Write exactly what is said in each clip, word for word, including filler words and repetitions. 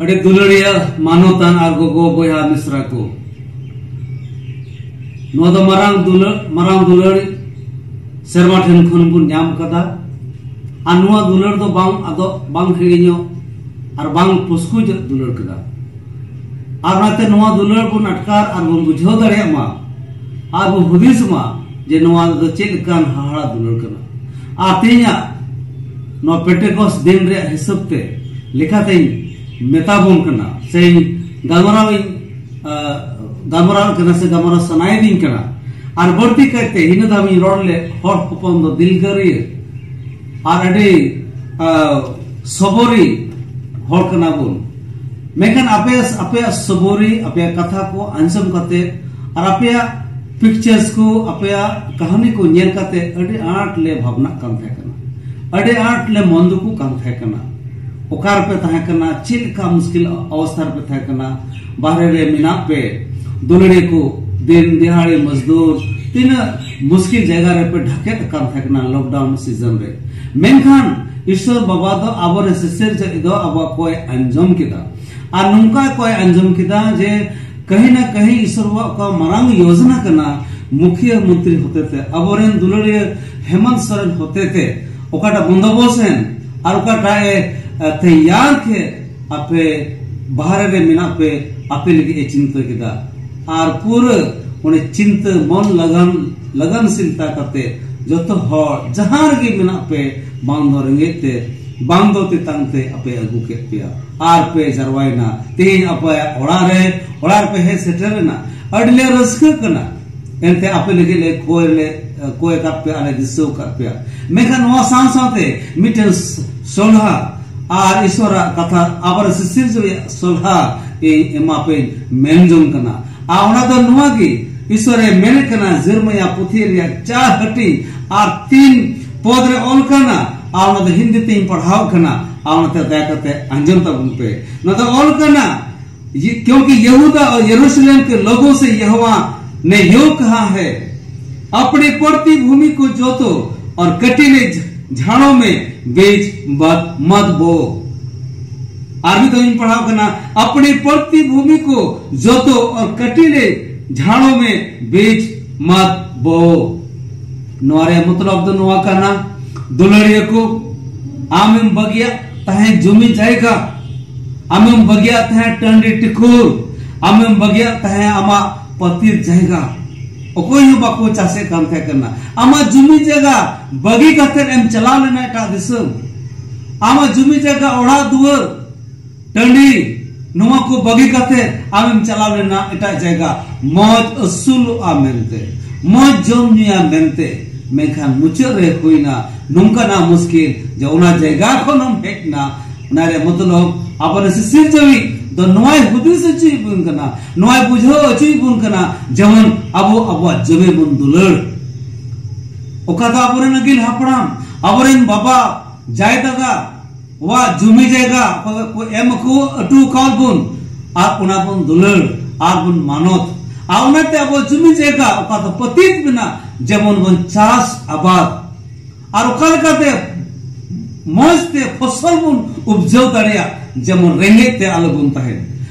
ᱟᱹᱰᱤ ᱫᱩᱞᱟᱹᱲᱤᱭᱟᱹ ᱢᱟᱱᱚᱛᱟᱱ ᱟᱨ ᱜᱚᱜᱚ ᱵᱚᱭᱦᱟ ᱢᱤᱥᱨᱟ ᱠᱚ, ᱱᱚᱣᱟ ᱫᱚ ᱢᱟᱨᱟᱝ ᱫᱩᱞᱟᱹᱲ, ᱢᱟᱨᱟᱝ ᱫᱩᱞᱟᱹᱲ ᱥᱮᱨᱢᱟ ᱴᱷᱮᱱ ᱠᱷᱚᱱ ᱵᱚᱱ ᱧᱟᱢ ᱠᱟᱫᱟ᱾ ᱟᱨ ᱱᱚᱣᱟ ᱫᱩᱞᱟᱹᱲ ᱫᱚ ᱵᱟᱝ ᱟᱫᱚᱜ, ᱵᱟᱝ ᱦᱤᱲᱤᱧᱚᱜ ᱟᱨ ᱵᱟᱝ ᱯᱩᱥᱠᱩᱡᱚᱜ ᱫᱩᱞᱟᱹᱲ ᱠᱟᱱᱟ᱾ ᱟᱨ ᱚᱱᱟᱛᱮ ᱱᱚᱣᱟ ᱫᱩᱞᱟᱹᱲ ᱵᱚᱱ ᱟᱴᱠᱟᱨ ᱟᱨ ᱵᱚᱱ ᱵᱩᱡᱷᱟᱹᱣ ᱫᱟᱲᱮᱭᱟᱜ ᱢᱟ ᱟᱨ ᱵᱚᱱ ᱦᱩᱫᱤᱥ ᱢᱟ ᱡᱮ ᱱᱚᱣᱟ ᱫᱚ ᱪᱮᱫ ᱞᱮᱠᱟᱱ ᱦᱟᱦᱟᱲᱟ ᱫᱩᱞᱟᱹᱲ ᱠᱟᱱᱟ᱾ ᱟᱨ ᱛᱮᱦᱮᱧᱟᱜ ᱱᱚᱣᱟ ᱯᱮᱱᱴᱮᱠᱚᱥᱴ ᱫᱤᱱ ᱨᱮᱭᱟᱜ ᱦᱤᱥᱟᱹᱵ ᱛᱮ ᱞᱮᱠᱟᱛᱮᱧ ᱢᱮᱛᱟ ᱵᱚᱱ ᱠᱟᱱᱟ ᱥᱮᱧ ᱜᱟᱞᱢᱟᱨᱟᱣ ᱤᱧ, ᱟ, ᱜᱟᱞᱢᱟᱨᱟᱣ ᱠᱟᱱᱟ ᱥᱮ ᱜᱟᱞᱢᱟᱨᱟᱣ ᱥᱟᱱᱟᱭᱮᱫᱤᱧ ᱠᱟᱱᱟ᱾ ᱟᱨ ᱵᱟᱹᱲᱛᱤ ᱠᱟᱭᱛᱮ ᱤᱱᱟᱹ ᱫᱷᱟᱣ ᱤᱧ ᱨᱚᱲ ᱞᱮᱫ ᱦᱚᱲ ᱦᱚᱯᱚᱱ ᱫᱚ ᱫᱤᱞᱜᱟᱹᱨᱤᱭᱟᱹ ᱟᱨ ᱟᱹᱰᱤ, ᱟ, ᱥᱚᱵᱚᱨᱤ ᱦᱚᱲ ᱠᱟᱱᱟ ᱵᱚᱱ᱾ ᱢᱮᱱᱠᱷᱟᱱ ᱟᱯᱮ, ᱟᱯᱮᱭᱟᱜ ᱥᱚᱵᱚᱨᱤ, ᱟᱯᱮᱭᱟᱜ ᱠᱟᱛᱷᱟ ᱠᱚ ᱟᱸᱡᱚᱢ ᱠᱟᱛᱮ ᱟᱨ ᱟᱯᱮᱭᱟᱜ ᱯᱤᱠᱪᱟᱨᱥ ᱠᱚ, ᱟᱯᱮᱭᱟᱜ ᱠᱟᱹᱦᱱᱤ ᱠᱚ ᱧᱮᱞ ᱠᱟᱛᱮ ᱟᱹᱰᱤ ᱟᱸᱴ ᱞᱮ ᱵᱷᱟᱵᱽᱱᱟᱜ ᱠᱟᱱ ᱛᱟᱦᱮᱸ ᱠᱟᱱᱟ, ᱟᱹᱰᱤ ᱟᱸᱴ ᱞᱮ ᱢᱚᱱ ᱫᱩᱠᱩᱜ ᱠᱟᱱ ᱛᱟᱦᱮᱸ ᱠᱟᱱᱟ᱾ ᱚᱠᱟ ᱨᱮᱯᱮ ᱛᱟᱦᱮᱸ ᱠᱟᱱᱟ, ᱪᱮᱫ ᱞᱮᱠᱟ ᱢᱩᱥᱠᱤᱞ ᱚᱵᱚᱥᱛᱷᱟ ᱨᱮᱯᱮ ᱛᱟᱦᱮᱸ ᱠᱟᱱᱟ, ᱵᱟᱦᱨᱮ ᱨᱮ ᱢᱮᱱᱟᱜ ᱯᱮ, ᱫᱩᱞᱟᱹᱲᱤᱭᱟᱹ ᱠᱚ, ᱫᱤᱱ ᱫᱤᱦᱟᱲᱤ ᱢᱚᱡᱫᱩᱨ, ᱛᱤᱱᱟᱹᱜ ᱢᱩᱥᱠᱤᱞ ᱡᱟᱭᱜᱟ ᱨᱮᱯᱮ ᱰᱷᱟᱠᱮᱫ ᱟᱠᱟᱱ ᱛᱟᱦᱮᱸ ᱠᱟᱱᱟ ᱞᱚᱠᱰᱟᱣᱩᱱ ᱥᱤᱡᱚᱱ ᱨᱮ᱾ ᱢᱮᱱᱠᱷᱟᱱ ᱤᱥᱚᱨ ᱵᱟᱵᱟ ᱫᱚ ᱟᱵᱚᱨᱮᱱ ᱥᱤᱥᱤᱨ ᱡᱟᱹᱛᱤ ᱫᱚ ᱟᱵᱚᱣᱟᱜ ᱠᱚᱭ ᱟᱸᱡᱚᱢ ᱠᱮᱫᱟ᱾ ᱟᱨ ᱱᱚᱝᱠᱟ ᱠᱚᱭ ᱟᱸᱡᱚᱢ ᱠᱮᱫᱟ ᱡᱮ ᱠᱟᱹᱦᱤ ᱱᱟ ᱠᱟᱹᱦᱤ ᱤᱥᱚᱨ ᱵᱟᱵᱟ ᱚᱠᱟ ᱢᱟᱨᱟᱝ ᱭᱳᱡᱽᱱᱟ ᱠᱟᱱᱟ, ᱢᱩᱠᱷᱤᱭᱟᱹ ᱢᱚᱱᱛᱨᱤ ᱦᱚᱛᱮᱛᱮ, ᱟᱵᱚᱨᱮᱱ ᱫᱩᱞᱟᱹᱲᱤᱭᱟᱹ ᱦᱮᱢᱚᱱᱛ ᱥᱚᱨᱮᱱ ᱦᱚᱛᱮᱛᱮ ᱚᱠᱟᱴᱟᱜ ᱵᱚᱱᱫᱚᱵᱚᱥ ᱮᱱ ᱟᱨ ᱚᱠᱟᱴᱟᱜ ᱮ, ᱮ, ᱛᱮᱭᱟᱨ ᱠᱮᱫ, ᱟᱯᱮ ᱵᱟᱦᱨᱮ ᱨᱮ ᱢᱮᱱᱟᱜ ᱯᱮ, ᱟᱯᱮ ᱞᱟᱹᱜᱤᱫ ᱮ ᱪᱤᱱᱛᱟᱹ ᱠᱮᱫᱟ᱾ ᱟᱨ ᱯᱩᱨᱟᱹ ᱚᱱᱮ ᱪᱤᱱᱛᱟᱹ ᱢᱚᱱ ᱞᱟᱜᱟᱱ, ᱞᱟᱜᱟᱱᱥᱤᱞᱛᱟ ᱠᱟᱛᱮ ᱡᱚᱛᱚ ᱦᱚᱲ ᱡᱟᱦᱟᱸ ᱨᱮᱜᱮ ᱢᱮᱱᱟᱜ ᱯᱮ, ᱵᱟᱝ ᱫᱚ ᱨᱮᱸᱜᱮᱡ ᱛᱮ, ᱵᱟᱝ ᱫᱚ ᱛᱮᱛᱟᱝ ᱛᱮ ᱟᱯᱮ ᱟᱹᱜᱩ ᱠᱮᱫ ᱯᱮᱭᱟ ᱟᱨ ᱯᱮ ᱡᱟᱨᱣᱟᱭᱮᱱᱟ᱾ ᱛᱮᱦᱮᱧ ᱟᱯᱮᱭᱟᱜ ᱚᱲᱟᱜ ᱨᱮ, ᱚᱲᱟᱜ ᱨᱮᱯᱮ ᱦᱮᱡ ᱥᱮᱴᱮᱨᱮᱱᱟ᱾ ᱟᱹᱰᱤ ᱞᱮ ᱨᱟᱹᱥᱠᱟᱹᱜ ᱠᱟᱱᱟ᱾ ᱮᱱᱛᱮ ᱟᱯᱮ ᱞᱟᱹᱜᱤᱫ ᱞᱮ ᱠᱚᱭ ᱞᱮ, ᱠᱚᱭ ᱟᱠᱟᱫ ᱯᱮᱭᱟ, ᱟᱞᱮ ᱫᱤᱥᱟᱹ ᱟᱠᱟᱫ ᱯᱮᱭᱟ᱾ ᱢᱮᱱᱠᱷᱟᱱ ᱱᱚᱣᱟ ᱥᱟᱶ ᱥᱟᱶᱛᱮ ᱢᱤᱫᱴᱮᱱ ᱥᱚᱞᱦᱟ ᱟᱨ ᱤᱥᱚᱨᱟᱜ ᱠᱟᱛᱷᱟ, ᱟᱵᱟᱨ ᱥᱤᱥᱤᱨ ᱡᱟᱹᱣᱤᱡ ᱥᱚᱞᱦᱟ ᱤᱧ ᱮᱢᱟ ᱯᱮ ᱢᱮᱱ ᱡᱚᱝ ᱠᱟᱱᱟ᱾ ᱟᱨ ᱚᱱᱟ ᱫᱚ ᱱᱚᱣᱟ ᱜᱮ, ᱤᱥᱚᱨᱮ ᱢᱮᱱᱮᱫ ᱠᱟᱱᱟ, ᱡᱮᱨᱢᱤᱭᱟ ᱯᱩᱛᱷᱤ ᱨᱮᱭᱟᱜ ᱪᱟᱨ ᱦᱟᱹᱴᱤᱧ ᱟᱨ ᱛᱤᱱ ᱯᱚᱫ ᱨᱮ ᱚᱞ ᱠᱟᱱᱟ, ᱟᱨ ᱚᱱᱟ ᱫᱚ ᱦᱤᱱᱫᱤ ᱛᱮᱧ ᱯᱟᱲᱦᱟᱣ ᱠᱟᱱᱟ, ᱟᱨ ᱚᱱᱟᱛᱮ ᱫᱟᱭᱟ ᱠᱟᱛᱮ ᱟᱸᱡᱚᱢ ᱛᱟᱵᱚᱱ ᱯᱮ᱾ ᱚᱱᱟ ᱫᱚ ᱚᱞ ᱠᱟᱱᱟ, ये, क्योंकि यहूदा और यरूशलेम के लोगों से यहोवा ने यो कहा है, अपनी पड़ती भूमि को जोतो और कटीले झ-, झाड़ों में बीज मत, मत बो। ᱟᱨ ᱢᱤᱫ ᱫᱚᱧ ᱯᱟᱲᱦᱟᱣ ᱠᱟᱱᱟ, "अपनी पड़ती भूमि को जोतो और कटीले झाड़ों में बीज मत बोओ।" ᱱᱚᱣᱟ ᱨᱮᱭᱟᱜ ᱢᱚᱛᱞᱚᱵ ᱫᱚ ᱱᱚᱣᱟ ᱠᱟᱱᱟ, ᱫᱩᱞᱟᱹᱲᱤᱭᱟᱹ ᱠᱚ, ᱟᱢᱮᱢ ᱵᱟᱹᱜᱤᱭᱟᱜ ᱛᱟᱦᱮᱸ ᱡᱩᱢᱤ ᱡᱟᱭᱜᱟ, ᱟᱢᱮᱢ ᱵᱟᱹᱜᱤᱭᱟᱜ ᱛᱟᱦᱮᱸ ᱴᱟᱺᱰᱤ ᱴᱤᱠᱩᱨ, ᱟᱢᱮᱢ ᱵᱟᱹᱜᱤᱭᱟᱜ ᱛᱟᱦᱮᱸ ᱟᱢᱟᱜ ᱯᱟᱹᱛᱤᱨ ᱡᱟᱭᱜᱟ, ᱚᱠᱚᱭ ᱦᱚᱸ ᱵᱟᱠᱚ ᱪᱟᱥᱮᱫ ᱠᱟᱱ ᱛᱟᱦᱮᱸ ᱠᱟᱱᱟ᱾ ᱟᱢᱟᱜ ᱡᱩᱢᱤ ᱡᱟᱭᱜᱟ ᱵᱟᱹᱜᱤ ᱠᱟᱛᱮ ᱮᱢ ᱪᱟᱞᱟᱣ ᱞᱮᱱᱟ ᱮᱴᱟᱜ ᱫᱤᱥᱚᱢ᱾ ᱟᱢᱟᱜ ᱡᱩᱢᱤ ᱡᱟᱭᱜᱟ, ᱚᱲᱟᱜ ᱫᱩᱣᱟᱹᱨ, ᱴᱟᱺᱰᱤ, ᱱᱚᱣᱟ ᱠᱚ ᱵᱟᱹᱜᱤ ᱠᱟᱛᱮ ᱟᱢᱮᱢ ᱪᱟᱞᱟᱣ ᱞᱮᱱᱟ ᱮᱴᱟᱜ ᱡᱟᱭᱜᱟ, ᱢᱚᱡᱽ ᱟᱹᱥᱩᱞᱚᱜᱼᱟ ᱢᱮᱱᱛᱮ, ᱢᱚᱡᱽ ᱡᱚᱢ ᱧᱩᱭᱟ ᱢᱮᱱᱛᱮ᱾ ᱢᱮᱱᱠᱷᱟᱱ ᱢᱩᱪᱟᱹᱫ ᱨᱮ ᱦᱩᱭᱱᱟ ᱱᱚᱝᱠᱟᱱᱟᱜ ᱢᱩᱥᱠᱤᱞ ᱡᱮ ᱚᱱᱟ ᱡᱟᱭᱜᱟ ᱠᱷᱚᱱ ᱦᱚᱸᱢ ᱦᱮᱡ ᱮᱱᱟ᱾ ᱚᱱᱟ ᱨᱮ ᱢᱚᱛᱞᱚᱵ ᱟᱵᱚᱨᱮᱱ ᱥᱤᱥᱤᱨ ᱡᱟᱹᱣᱤᱡ ᱫᱚ ᱱᱚᱣᱟᱭ ᱦᱩᱫᱤᱥ ᱦᱚᱪᱚᱭᱮᱫ ᱵᱚᱱ ᱠᱟᱱᱟ, ᱱᱚᱣᱟᱭ ᱵᱩᱡᱷᱟᱹᱣ ᱦᱚᱪᱚᱭᱮᱫ ᱵᱚᱱ ᱠᱟᱱᱟ, ᱡᱮᱢᱚᱱ ᱟᱵᱚ ᱟᱵᱚᱣᱟᱜ ᱡᱚᱢᱤ ᱵᱚᱱ ᱫᱩᱞᱟᱹᱲ᱾ ᱚᱠᱟ ᱫᱚ ᱟᱵᱚᱨᱮᱱ ᱟᱹᱜᱤᱞ ᱦᱟᱯᱲᱟᱢ, ᱟᱵᱚᱨᱮᱱ ᱵᱟᱵᱟ, ᱡᱟᱭ ᱫᱟᱫᱟ, ᱟᱵᱚᱣᱟᱜ ᱡᱩᱢᱤ ᱡᱟᱭᱜᱟ ᱚᱠᱟ ᱠᱚ ᱮᱢ ᱟᱠᱚ, ᱟᱹᱴᱩ ᱟᱠᱟᱫ ᱵᱚᱱ, ᱟᱨ ᱚᱱᱟ ᱵᱚᱱ ᱫᱩᱞᱟᱹᱲ ᱟᱨ ᱵᱚᱱ ᱢᱟᱱᱚᱛ᱾ ᱟᱨ ᱚᱱᱟᱛᱮ ᱟᱵᱚ ᱡᱩᱢᱤ ᱡᱟᱭᱜᱟ ᱚᱠᱟ ᱫᱚ ᱯᱟᱹᱛᱤᱛ ᱢᱮᱱᱟᱜ, ᱡᱮᱢᱚᱱ ᱵᱚᱱ ᱪᱟᱥ ᱟᱵᱟᱫ, ᱟᱨ ᱚᱠᱟ ᱞᱮᱠᱟᱛᱮ ᱢᱚᱡᱽ ᱛᱮ ᱯᱷᱚᱥᱚᱞ ᱵᱚᱱ ᱩᱯᱡᱟᱹᱣ ᱫᱟᱲᱮᱭᱟᱜ, ᱡᱮᱢᱚᱱ ᱨᱮᱸᱜᱮᱡ ᱛᱮ ᱟᱞᱚ ᱵᱚᱱ ᱛᱟᱦᱮᱱ,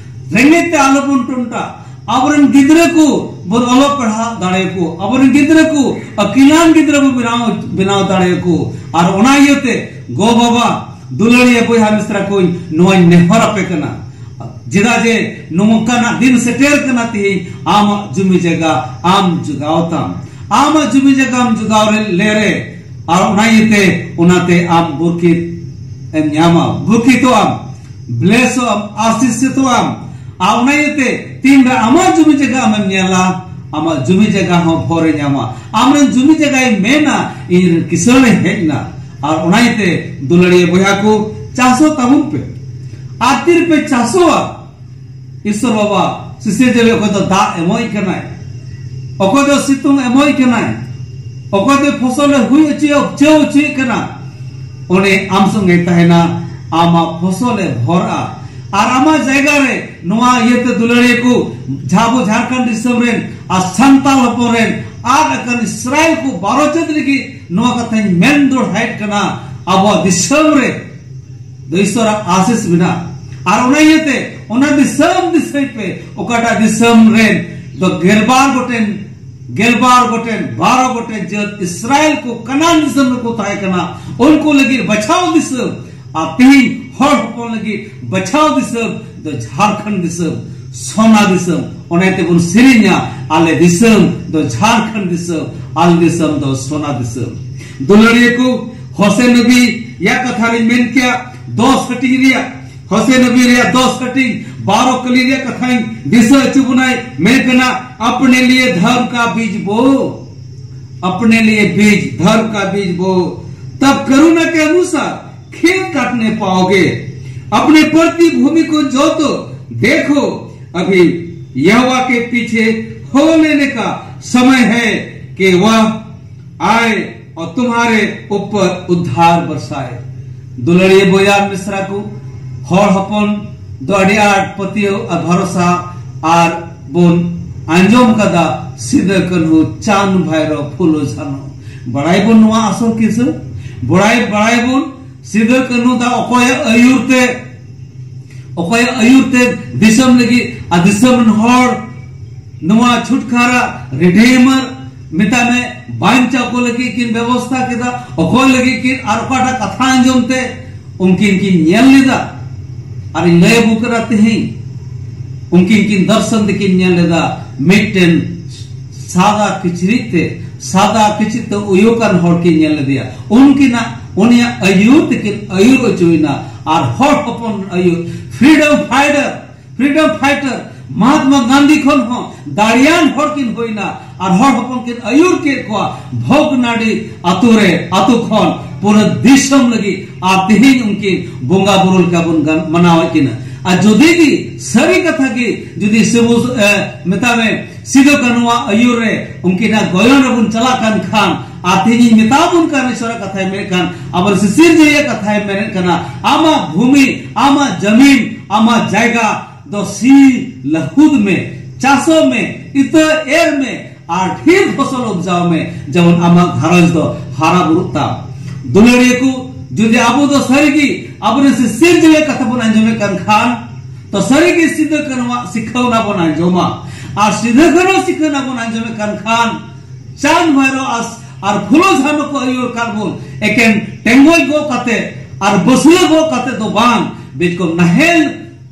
ᱨᱮᱸᱜᱮᱡ ᱛᱮ ᱟᱞᱚ ᱵᱚᱱ ᱴᱚᱱᱴᱟ, ᱟᱵᱚᱨᱮᱱ ᱜᱤᱫᱽᱨᱟᱹ ᱠᱚ ᱵᱚᱱ ᱚᱞᱚᱜ ᱯᱟᱲᱦᱟᱣ ᱫᱟᱲᱮᱭᱟᱠᱚ, ᱟᱵᱚᱨᱮᱱ ᱜᱤᱫᱽᱨᱟᱹ ᱠᱚ ᱟᱹᱠᱤᱞᱟᱱ ᱜᱤᱫᱽᱨᱟᱹ ᱵᱚᱱ ᱵᱮᱱᱟᱣ, ᱵᱮᱱᱟᱣ ᱫᱟᱲᱮᱭᱟᱠᱚ᱾ ᱟᱨ ᱚᱱᱟ ᱤᱭᱟᱹᱛᱮ ᱜᱚ ᱵᱟᱵᱟ, ᱫᱩᱞᱟᱹᱲᱤᱭᱟᱹ ᱵᱚᱭᱦᱟ ᱢᱤᱥᱨᱟ ᱠᱚᱧ, ᱱᱚᱣᱟᱧ ᱱᱮᱦᱚᱨ ᱟᱯᱮ ᱠᱟᱱᱟ᱾ ᱪᱮᱫᱟᱜ ᱡᱮ ᱱᱚᱝᱠᱟᱱᱟᱜ ᱫᱤᱱ ᱥᱮᱴᱮᱨ ᱠᱟᱱᱟ ᱛᱮᱦᱮᱧ, ᱟᱢᱟᱜ ᱡᱩᱢᱤ ᱡᱟᱭᱜᱟ ᱟᱢ ᱡᱚᱜᱟᱣ ᱛᱟᱢ, ᱟᱢᱟᱜ ᱡᱩᱢᱤ ᱡᱟᱭᱜᱟᱢ ᱡᱚᱜᱟᱣ ᱨᱮ, ᱞᱮ ᱨᱮ, ᱟᱨ ᱚᱱᱟ ᱤᱭᱟᱹᱛᱮ, ᱚᱱᱟᱛᱮ ᱟᱢ ᱵᱩᱨᱠᱤᱛ ᱮᱢ ᱧᱟᱢᱟ, ᱵᱩᱨᱠᱤᱛᱚᱜ ᱟᱢ, ᱵᱞᱮᱥᱚᱜ ᱟᱢ, ᱟᱥᱤᱥᱤᱛᱚᱜ ᱟᱢ᱾ ᱟᱨ ᱚᱱᱟ ᱤᱭᱟᱹᱛᱮ ᱛᱤᱱᱨᱮ ᱟᱢᱟᱜ ᱡᱩᱢᱤ ᱡᱟᱭᱜᱟ ᱟᱢᱮᱢ ᱧᱮᱞᱟ, ᱟᱢᱟᱜ ᱡᱩᱢᱤ ᱡᱟᱭᱜᱟ ᱦᱚᱸ ᱵᱷᱚᱨᱮ ᱧᱟᱢᱟ᱾ ᱟᱢᱨᱮᱱ ᱡᱩᱢᱤ ᱡᱟᱭᱜᱟᱭ ᱢᱮᱱᱟ, "ᱤᱧ ᱨᱮᱱ ᱠᱤᱥᱟᱹᱬᱮ ᱦᱮᱡ ᱮᱱᱟ᱾" ᱟᱨ ᱚᱱᱟ ᱤᱭᱟᱹᱛᱮ ᱫᱩᱞᱟᱹᱲᱤᱭᱟᱹ ᱵᱚᱭᱦᱟ ᱠᱚ, ᱪᱟᱥᱚᱜ ᱛᱟᱵᱚᱱ ᱯᱮ᱾ ᱟᱨ ᱛᱤᱨᱮᱯᱮ ᱪᱟᱥᱚᱜᱼᱟ, ᱤᱥᱚᱨ ᱵᱟᱵᱟ ᱥᱤᱥᱤᱨ ᱡᱟᱹᱣᱤᱡ ᱚᱠᱚᱭ ᱫᱚ ᱫᱟᱜ ᱮᱢᱚᱜ ᱠᱟᱱᱟᱭ, ᱚᱠᱚᱭ ᱫᱚ ᱥᱤᱛᱩᱝ ᱮᱢᱚᱜ ᱠᱟᱱᱟᱭ, ᱚᱠᱚᱭ ᱫᱚ ᱯᱷᱚᱥᱚᱞᱮ ᱦᱩᱭ ᱦᱚᱪᱚᱭᱟ, ᱩᱯᱡᱟᱹᱣ ᱦᱚᱪᱚᱭᱮᱫ ᱠᱟᱱᱟ, ᱚᱱᱮ ᱟᱢ ᱥᱚᱸᱜᱮ ᱛᱟᱦᱮᱱᱟ, ᱟᱢᱟᱜ ᱯᱷᱚᱥᱚᱞᱮ ᱵᱷᱚᱨᱟ᱾ ᱟᱨ ᱟᱢᱟᱜ ᱡᱟᱭᱜᱟ ᱨᱮ ᱱᱚᱣᱟ ᱤᱭᱟᱹᱛᱮ ᱫᱩᱞᱟᱹᱲᱤᱭᱟᱹ ᱠᱚ, ᱡᱟᱦᱟᱸ ᱟᱵᱚ ᱡᱷᱟᱲᱠᱷᱚᱸᱰ ᱫᱤᱥᱚᱢ ᱨᱮᱱ ᱟᱨ ᱥᱟᱱᱛᱟᱲ ᱦᱚᱯᱚᱱ ᱨᱮᱱ ᱟᱫ ᱟᱠᱟᱱ ᱤᱥᱨᱟᱭᱮᱞ ᱠᱚ ᱵᱟᱨᱚ ᱡᱟᱹᱛ ᱨᱮᱜᱮ ᱱᱚᱣᱟ ᱠᱟᱛᱷᱟᱧ ᱢᱮᱱ ᱫᱚᱦᱲᱟᱭᱮᱫ ᱠᱟᱱᱟ, ᱟᱵᱚᱣᱟᱜ ᱫᱤᱥᱚᱢ ᱨᱮ ᱫᱚ ᱤᱥᱚᱨᱟᱜ ᱟᱥᱤᱥ ᱢᱮᱱᱟᱜᱼᱟ᱾ ᱟᱨ ᱚᱱᱟ ᱤᱭᱟᱹᱛᱮ ᱚᱱᱟ ᱫᱤᱥᱚᱢ ᱫᱤᱥᱟᱹᱭ ᱯᱮ, ᱚᱠᱟᱴᱟᱜ ᱫᱤᱥᱚᱢ ᱨᱮᱱ ᱫᱚ ᱜᱮᱞᱵᱟᱨ ᱜᱚᱴᱮᱱ, ᱜᱮᱞᱵᱟᱨ ᱜᱚᱴᱮᱱ, ᱵᱟᱨᱚ ᱜᱚᱴᱮᱱ ᱡᱟᱹᱛ ᱤᱥᱨᱟᱭᱮᱞ ᱠᱚ ᱠᱟᱱᱟᱱ ᱫᱤᱥᱚᱢ ᱨᱮᱠᱚ ᱛᱟᱦᱮᱸ ᱠᱟᱱᱟ, ᱩᱱᱠᱩ ᱞᱟᱹᱜᱤᱫ ᱵᱟᱪᱷᱟᱣ ᱫᱤᱥᱚᱢ᱾ ᱟᱨ ᱛᱤᱦᱤᱧ ᱦᱚᱲ ᱦᱚᱯᱚᱱ ᱞᱟᱹᱜᱤᱫ ᱵᱟᱪᱷᱟᱣ ᱫᱤᱥᱚᱢ ᱫᱚ ᱡᱷᱟᱲᱠᱷᱚᱸᱰ ᱫᱤᱥᱚᱢ, ᱥᱚᱱᱟ ᱫᱤᱥᱚᱢ᱾ ᱚᱱᱟ ᱛᱮᱵᱚᱱ ᱥᱮᱨᱮᱧᱟ, ᱟᱞᱮ ᱫᱤᱥᱚᱢ ᱫᱚ ᱡᱷᱟᱲᱠᱷᱚᱸᱰ ᱫᱤᱥᱚᱢ, ᱟᱞᱮ ᱫᱤᱥᱚᱢ ᱫᱚ ᱥᱚᱱᱟ ᱫᱤᱥᱚᱢ᱾ ᱫᱩᱞᱟᱹᱲᱤᱭᱟᱹ ᱠᱚ, ᱦᱳᱥᱮ ᱱᱚᱵᱤ ᱭᱟᱜ ᱠᱟᱛᱷᱟ ᱨᱤᱧ ᱢᱮᱱ ᱠᱮᱭᱟ, ᱫᱚᱥ ᱦᱟᱹᱴᱤᱧ ᱨᱮᱭᱟᱜ, ᱦᱳᱥᱮ ᱱᱚᱵᱤ ᱨᱮᱭᱟᱜ ᱫᱚᱥ ᱦᱟᱹᱴᱤᱧ, ᱵᱟᱨᱚ ᱠᱟᱹᱞᱤ ᱨᱮᱭᱟᱜ ᱠᱟᱛᱷᱟᱧ ᱫᱤᱥᱟᱹ ᱦᱚᱪᱚ ᱵᱚᱱᱟᱭ, ᱢᱮᱱ ᱠᱟᱱᱟ, "अपने लिए धर्म का बीज बो, अपने लिए बीज धर्म का बीज बो, तब करुणा के अनुसार खेत काटने पाओगे। अपने पड़ती भूमि को जोतो, देखो, अभी यहोवा के पीछे हो लेने का समय है कि वह आए और तुम्हारे ऊपर उद्धार बरसाए।" ᱫᱩᱞᱟᱹᱲᱤᱭᱟᱹ ᱵᱚᱭᱦᱟ ᱢᱤᱥᱨᱟ ᱠᱚ, ᱦᱚᱲ ᱦᱚᱯᱚᱱ ᱫᱚ ᱟᱹᱰᱤ ᱟᱸᱴ ᱯᱟᱹᱛᱭᱟᱹᱣ ᱟᱨ ᱵᱷᱚᱨᱥᱟ ᱟᱨ ᱵᱚᱱ ᱟᱸᱡᱚᱢ ᱠᱟᱫᱟ ᱥᱤᱫᱟᱹ ᱠᱟᱹᱱᱦᱩ, ᱪᱟᱸᱫ ᱵᱷᱟᱭᱨᱚ, ᱯᱷᱩᱞᱳ ᱡᱷᱟᱱᱚ᱾ ᱵᱟᱲᱟᱭ ᱵᱚᱱ ᱱᱚᱣᱟ ᱟᱥᱚᱞ ᱠᱤᱥᱟᱹ? ᱵᱟᱲᱟᱭ, ᱵᱟᱲᱟᱭ ᱵᱚᱱ ᱥᱤᱫᱟᱹ ᱠᱟᱹᱱᱦᱩ ᱫᱚ ᱚᱠᱚᱭᱟᱜ ᱟᱹᱭᱩᱨ ᱛᱮ, ᱚᱠᱚᱭᱟᱜ ᱟᱹᱭᱩᱨ ᱛᱮ ᱫᱤᱥᱚᱢ ᱞᱟᱹᱜᱤᱫ ᱟᱨ ᱫᱤᱥᱚᱢ ᱨᱮᱱ ᱦᱚᱲ ᱱᱚᱣᱟ ᱪᱷᱩᱴᱠᱟᱨᱟ, ᱨᱤᱰᱤᱢᱟᱨ ᱢᱮᱛᱟᱜ ᱢᱮ, ᱵᱟᱧᱪᱟᱣ ᱠᱚ ᱞᱟᱹᱜᱤᱫ ᱠᱤᱱ ᱵᱮᱵᱚᱥᱛᱷᱟ ᱠᱮᱫᱟ? ᱚᱠᱚᱭ ᱞᱟᱹᱜᱤᱫ ᱠᱤᱱ? ᱟᱨ ᱚᱠᱟᱴᱟᱜ ᱠᱟᱛᱷᱟ ᱟᱸᱡᱚᱢ ᱛᱮ ᱩᱱᱠᱤᱱ ᱠᱤᱱ ᱧᱮᱞ ᱞᱮᱫᱟ? ᱟᱨᱤᱧ ᱞᱟᱹᱭ ᱟᱵᱚ ᱠᱟᱱᱟ ᱛᱮᱦᱮᱧ, ᱩᱱᱠᱤᱱ ᱠᱤᱱ ᱫᱚᱨᱥᱚᱱ ᱛᱮᱠᱤᱱ ᱧᱮᱞ ᱞᱮᱫᱟ, ᱢᱤᱫᱴᱮᱱ ᱥᱟᱫᱟ ᱠᱤᱪᱨᱤᱡ ᱛᱮ, ᱥᱟᱫᱟ ᱠᱤᱪᱨᱤᱡ ᱛᱮ ᱩᱭᱩ ᱠᱟᱱ ᱦᱚᱲ ᱠᱤᱱ ᱧᱮᱞ ᱞᱮᱫᱮᱭᱟ᱾ ᱩᱱᱠᱤᱱᱟᱜ, ᱩᱱᱤᱭᱟᱜ ᱟᱹᱭᱩᱨ ᱛᱮᱠᱤᱱ ᱟᱹᱭᱩᱨ ᱦᱚᱪᱚᱭᱮᱱᱟ᱾ ᱟᱨ ᱦᱚᱲ ᱦᱚᱯᱚᱱ ᱟᱹᱭᱩᱨ, freedom fighter, freedom fighter Mahatma Gandhi ᱠᱷᱚᱱ ᱦᱚᱸ ᱫᱟᱲᱮᱭᱟᱱ ᱦᱚᱲ ᱠᱤᱱ ᱦᱩᱭᱱᱟ᱾ ᱟᱨ ᱦᱚᱲ ᱦᱚᱯᱚᱱ ᱠᱤᱱ ᱟᱹᱭᱩᱨ ᱠᱮᱫ ᱠᱚᱣᱟ ᱵᱷᱚᱜᱽᱱᱟᱰᱤ ᱟᱛᱳ ᱨᱮ, ᱟᱛᱳ ᱠᱷᱚᱱ ᱯᱩᱨᱟᱹ ᱫᱤᱥᱚᱢ ᱞᱟᱹᱜᱤᱫ᱾ ᱟᱨ ᱛᱮᱦᱮᱧ ᱩᱱᱠᱤᱱ ᱵᱚᱸᱜᱟ ᱵᱩᱨᱩ ᱞᱮᱠᱟ ᱵᱚᱱ ᱜᱟᱱ-, ᱢᱟᱱᱟᱣᱮᱫ ᱠᱤᱱᱟ᱾ ᱟᱨ ᱡᱩᱫᱤ ᱜᱮ ᱥᱟᱹᱨᱤ ᱠᱟᱛᱷᱟ ᱜᱮ ᱡᱩᱫᱤ ᱥᱤᱵᱩ, ᱮ, ᱢᱮᱛᱟᱜ ᱢᱮ, ᱥᱤᱫᱩ ᱠᱟᱹᱱᱦᱩᱣᱟᱜ ᱟᱹᱭᱩᱨ ᱨᱮ ᱩᱱᱠᱤᱱᱟᱜ ᱜᱚᱭᱚᱱ ᱨᱮᱵᱚᱱ ᱪᱟᱞᱟᱜ ᱠᱟᱱ ᱠᱷᱟᱱ, ᱟᱨ ᱛᱮᱦᱮᱧ ᱤᱧ ᱢᱮᱛᱟ ᱵᱚᱱ ᱠᱟᱱ ᱤᱥᱚᱨᱟᱜ ᱠᱟᱛᱷᱟᱭ ᱢᱮᱱᱮᱫ ᱠᱟᱱ, ᱟᱵᱚ ᱥᱤᱥᱤᱨ ᱡᱟᱹᱭᱟᱜ ᱠᱟᱛᱷᱟᱭ ᱢᱮᱱᱮᱫ ᱠᱟᱱᱟ, ᱟᱢᱟᱜ ᱵᱷᱩᱢᱤ, ᱟᱢᱟᱜ ᱡᱟᱢᱤᱱ, ᱟᱢᱟᱜ ᱡᱟᱭᱜᱟ ᱫᱚ ᱥᱤ ᱞᱟᱹᱦᱩᱫ ᱢᱮ, ᱪᱟᱥᱚᱜ ᱢᱮ, ᱤᱛᱟᱹ ᱮᱨ ᱢᱮ, ᱟᱨ ᱰᱷᱮᱨ ᱯᱷᱚᱥᱚᱞ ᱩᱯᱡᱟᱣ ᱢᱮ, ᱡᱮᱢᱚᱱ ᱟᱢᱟᱜ ᱜᱷᱟᱨᱚᱸᱡᱽ ᱫᱚ ᱦᱟᱨᱟ ᱵᱩᱨᱩᱜ ᱛᱟᱢ᱾ ᱫᱩᱞᱟᱹᱲᱤᱭᱟᱹ ᱠᱚ, ᱡᱩᱫᱤ ᱟᱵᱚ ᱫᱚ ᱥᱟᱹᱨᱤᱜᱮ ᱟᱵᱚᱨᱮᱱ ᱥᱤᱥᱤᱨ ᱡᱟᱹᱣᱤ ᱠᱟᱛᱷᱟ ᱵᱚᱱ ᱟᱸᱡᱚᱢᱮᱫ ᱠᱟᱱ ᱠᱷᱟᱱ, ᱛᱚ ᱥᱟᱹᱨᱤᱜᱮ ᱥᱤᱫᱟᱹ ᱠᱟᱹᱱᱦᱩᱣᱟᱜ ᱥᱤᱠᱷᱟᱹᱣᱱᱟ ᱵᱚᱱ ᱟᱸᱡᱚᱢᱟ᱾ ᱟᱨ ᱥᱤᱫᱟᱹ ᱠᱟᱹᱱᱦᱩ ᱥᱤᱠᱷᱟᱹᱣᱱᱟ ᱵᱚᱱ ᱟᱸᱡᱚᱢᱮᱫ ᱠᱟᱱ ᱠᱷᱟᱱ, ᱪᱟᱸᱫ ᱵᱷᱟᱭᱨᱚ ᱟᱥ ᱟᱨ ᱯᱷᱩᱞᱳ ᱡᱷᱟᱱᱚ ᱠᱚ ᱟᱹᱭᱩᱨ ᱠᱟᱫ ᱵᱚᱱ ᱮᱠᱮᱱ ᱴᱮᱸᱜᱚᱡ ᱜᱚᱜ ᱠᱟᱛᱮ ᱟᱨ ᱵᱟᱹᱥᱞᱟᱹ ᱜᱚᱜ ᱠᱟᱛᱮ ᱫᱚ ᱵᱟᱝ, ᱵᱮᱪᱠᱚᱢ ᱱᱟᱦᱮᱞ,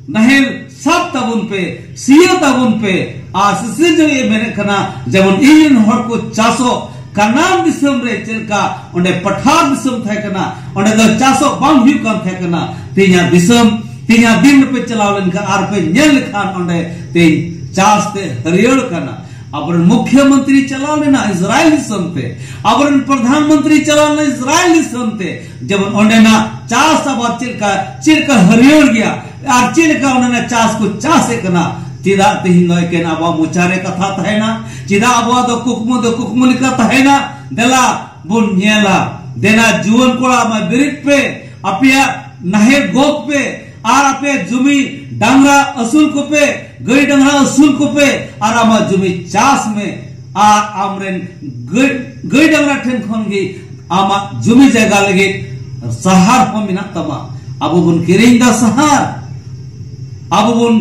ᱱᱟᱦᱮᱞ ᱥᱟᱵ ᱛᱟᱵᱚᱱ ᱯᱮ, ᱥᱤᱭᱟᱹ ᱛᱟᱵᱚᱱ ᱯᱮ᱾ ᱟᱨ ᱥᱤᱥᱤᱨ ᱡᱟᱹᱣᱤ ᱢᱮᱱᱮᱫ ᱠᱟᱱᱟ, ᱡᱮᱢᱚᱱ ᱤᱧ ᱨᱮᱱ ᱦᱚᱲ ᱠᱚ ᱪᱟᱥᱚᱜ ᱠᱟᱱᱟᱱ ᱫᱤᱥᱚᱢ ᱨᱮ ᱪᱮᱫ ᱞᱮᱠᱟ ᱚᱸᱰᱮ ᱯᱟᱴᱷᱟᱨ ᱫᱤᱥᱚᱢ ᱛᱟᱦᱮᱸ ᱠᱟᱱᱟ, ᱚᱸᱰᱮ ᱫᱚ ᱪᱟᱥᱚᱜ ᱵᱟᱝ ᱦᱩᱭᱩᱜ ᱠᱟᱱ ᱛᱟᱦᱮᱸ ᱠᱟᱱᱟ᱾ ᱛᱮᱦᱮᱧᱟᱜ ᱫᱤᱥᱚᱢ, ᱛᱮᱦᱮᱧᱟᱜ ᱫᱤᱱ ᱨᱮᱯᱮ ᱪᱟᱞᱟᱣ ᱞᱮᱱᱠᱷᱟᱱ ᱟᱨ ᱯᱮ ᱧᱮᱞ ᱞᱮᱠᱷᱟᱱ ᱚᱸᱰᱮ ᱛᱮᱦᱮᱧ ᱪᱟᱥ ᱛᱮ ᱦᱟᱹᱨᱭᱟᱹᱲ ᱠᱟᱱᱟ᱾ ᱟᱵᱚᱨᱮᱱ ᱢᱩᱠᱷᱭᱟᱹ ᱢᱚᱱᱛᱨᱤ ᱪᱟᱞᱟᱣ ᱞᱮᱱᱟ ᱤᱥᱨᱟᱭᱮᱞ ᱫᱤᱥᱚᱢ ᱛᱮ, ᱟᱵᱚᱨᱮᱱ ᱯᱨᱚᱫᱷᱟᱱ ᱢᱚᱱᱛᱨᱤ ᱪᱟᱞᱟᱣ ᱞᱮᱱᱟ ᱤᱥᱨᱟᱭᱮᱞ ᱫᱤᱥᱚᱢ ᱛᱮ, ᱡᱮᱢᱚᱱ ᱚᱸᱰᱮᱱᱟᱜ ᱪᱟᱥ ᱟᱵᱟᱫ ᱪᱮᱫ ᱞᱮᱠᱟ, ᱪᱮᱫ ᱞᱮᱠᱟ ᱦᱟᱹᱨᱭᱟᱹᱲ ᱜᱮᱭᱟ ᱟᱨ ᱪᱮᱫ ᱞᱮᱠᱟ ᱚᱸᱰᱮᱱᱟᱜ ᱪᱟᱥ ᱠᱚ ᱪᱟᱥᱮᱫ ᱠᱟᱱᱟ᱾ ᱪᱮᱫᱟᱜ ᱛᱮᱦᱮᱧ ᱫᱚ ᱮᱠᱮᱱ ᱟᱵᱚᱣᱟᱜ ᱢᱚᱪᱟ ᱨᱮ ᱠᱟᱛᱷᱟ ᱛᱟᱦᱮᱱᱟ? ᱪᱮᱫᱟᱜ ᱟᱵᱚᱣᱟᱜ ᱫᱚ ᱠᱩᱠᱢᱩ ᱫᱚ ᱠᱩᱠᱢᱩ ᱞᱮᱠᱟ ᱛᱟᱦᱮᱱᱟ? ᱫᱮᱞᱟ ᱵᱚᱱ ᱧᱮᱞᱟ, ᱫᱮᱞᱟ ᱡᱩᱣᱟᱹᱱ ᱠᱚᱲᱟ ᱢᱟ ᱵᱮᱨᱮᱫ ᱯᱮ, ᱟᱯᱮᱭᱟᱜ ᱱᱟᱦᱮᱞ ᱜᱚᱜ ᱯᱮ, ᱟᱨ ᱟᱯᱮᱭᱟᱜ ᱡᱩᱢᱤ ᱰᱟᱝᱨᱟ ᱟᱹᱥᱩᱞ ᱠᱚᱯᱮ, ᱜᱟᱹᱭ ᱰᱟᱝᱨᱟ ᱟᱹᱥᱩᱞ ᱠᱚᱯᱮ, ᱟᱨ ᱟᱢᱟᱜ ᱡᱩᱢᱤ ᱪᱟᱥ ᱢᱮ, ᱟᱨ ᱟᱢᱨᱮᱱ ᱜᱟᱹᱭ, ᱜᱟᱹᱭ ᱰᱟᱝᱨᱟ ᱴᱷᱮᱱ ᱠᱷᱚᱱ ᱜᱮ ᱟᱢᱟᱜ ᱡᱩᱢᱤ ᱡᱟᱭᱜᱟ ᱞᱟᱹᱜᱤᱫ ᱥᱟᱦᱟᱨ ᱦᱚᱸ ᱢᱮᱱᱟᱜ ᱛᱟᱢᱟ᱾ ᱟᱵᱚ ᱵᱚᱱ ᱠᱤᱨᱤᱧ ᱫᱟ ᱥᱟᱦᱟᱨ, ᱟᱵᱚ ᱵᱚᱱ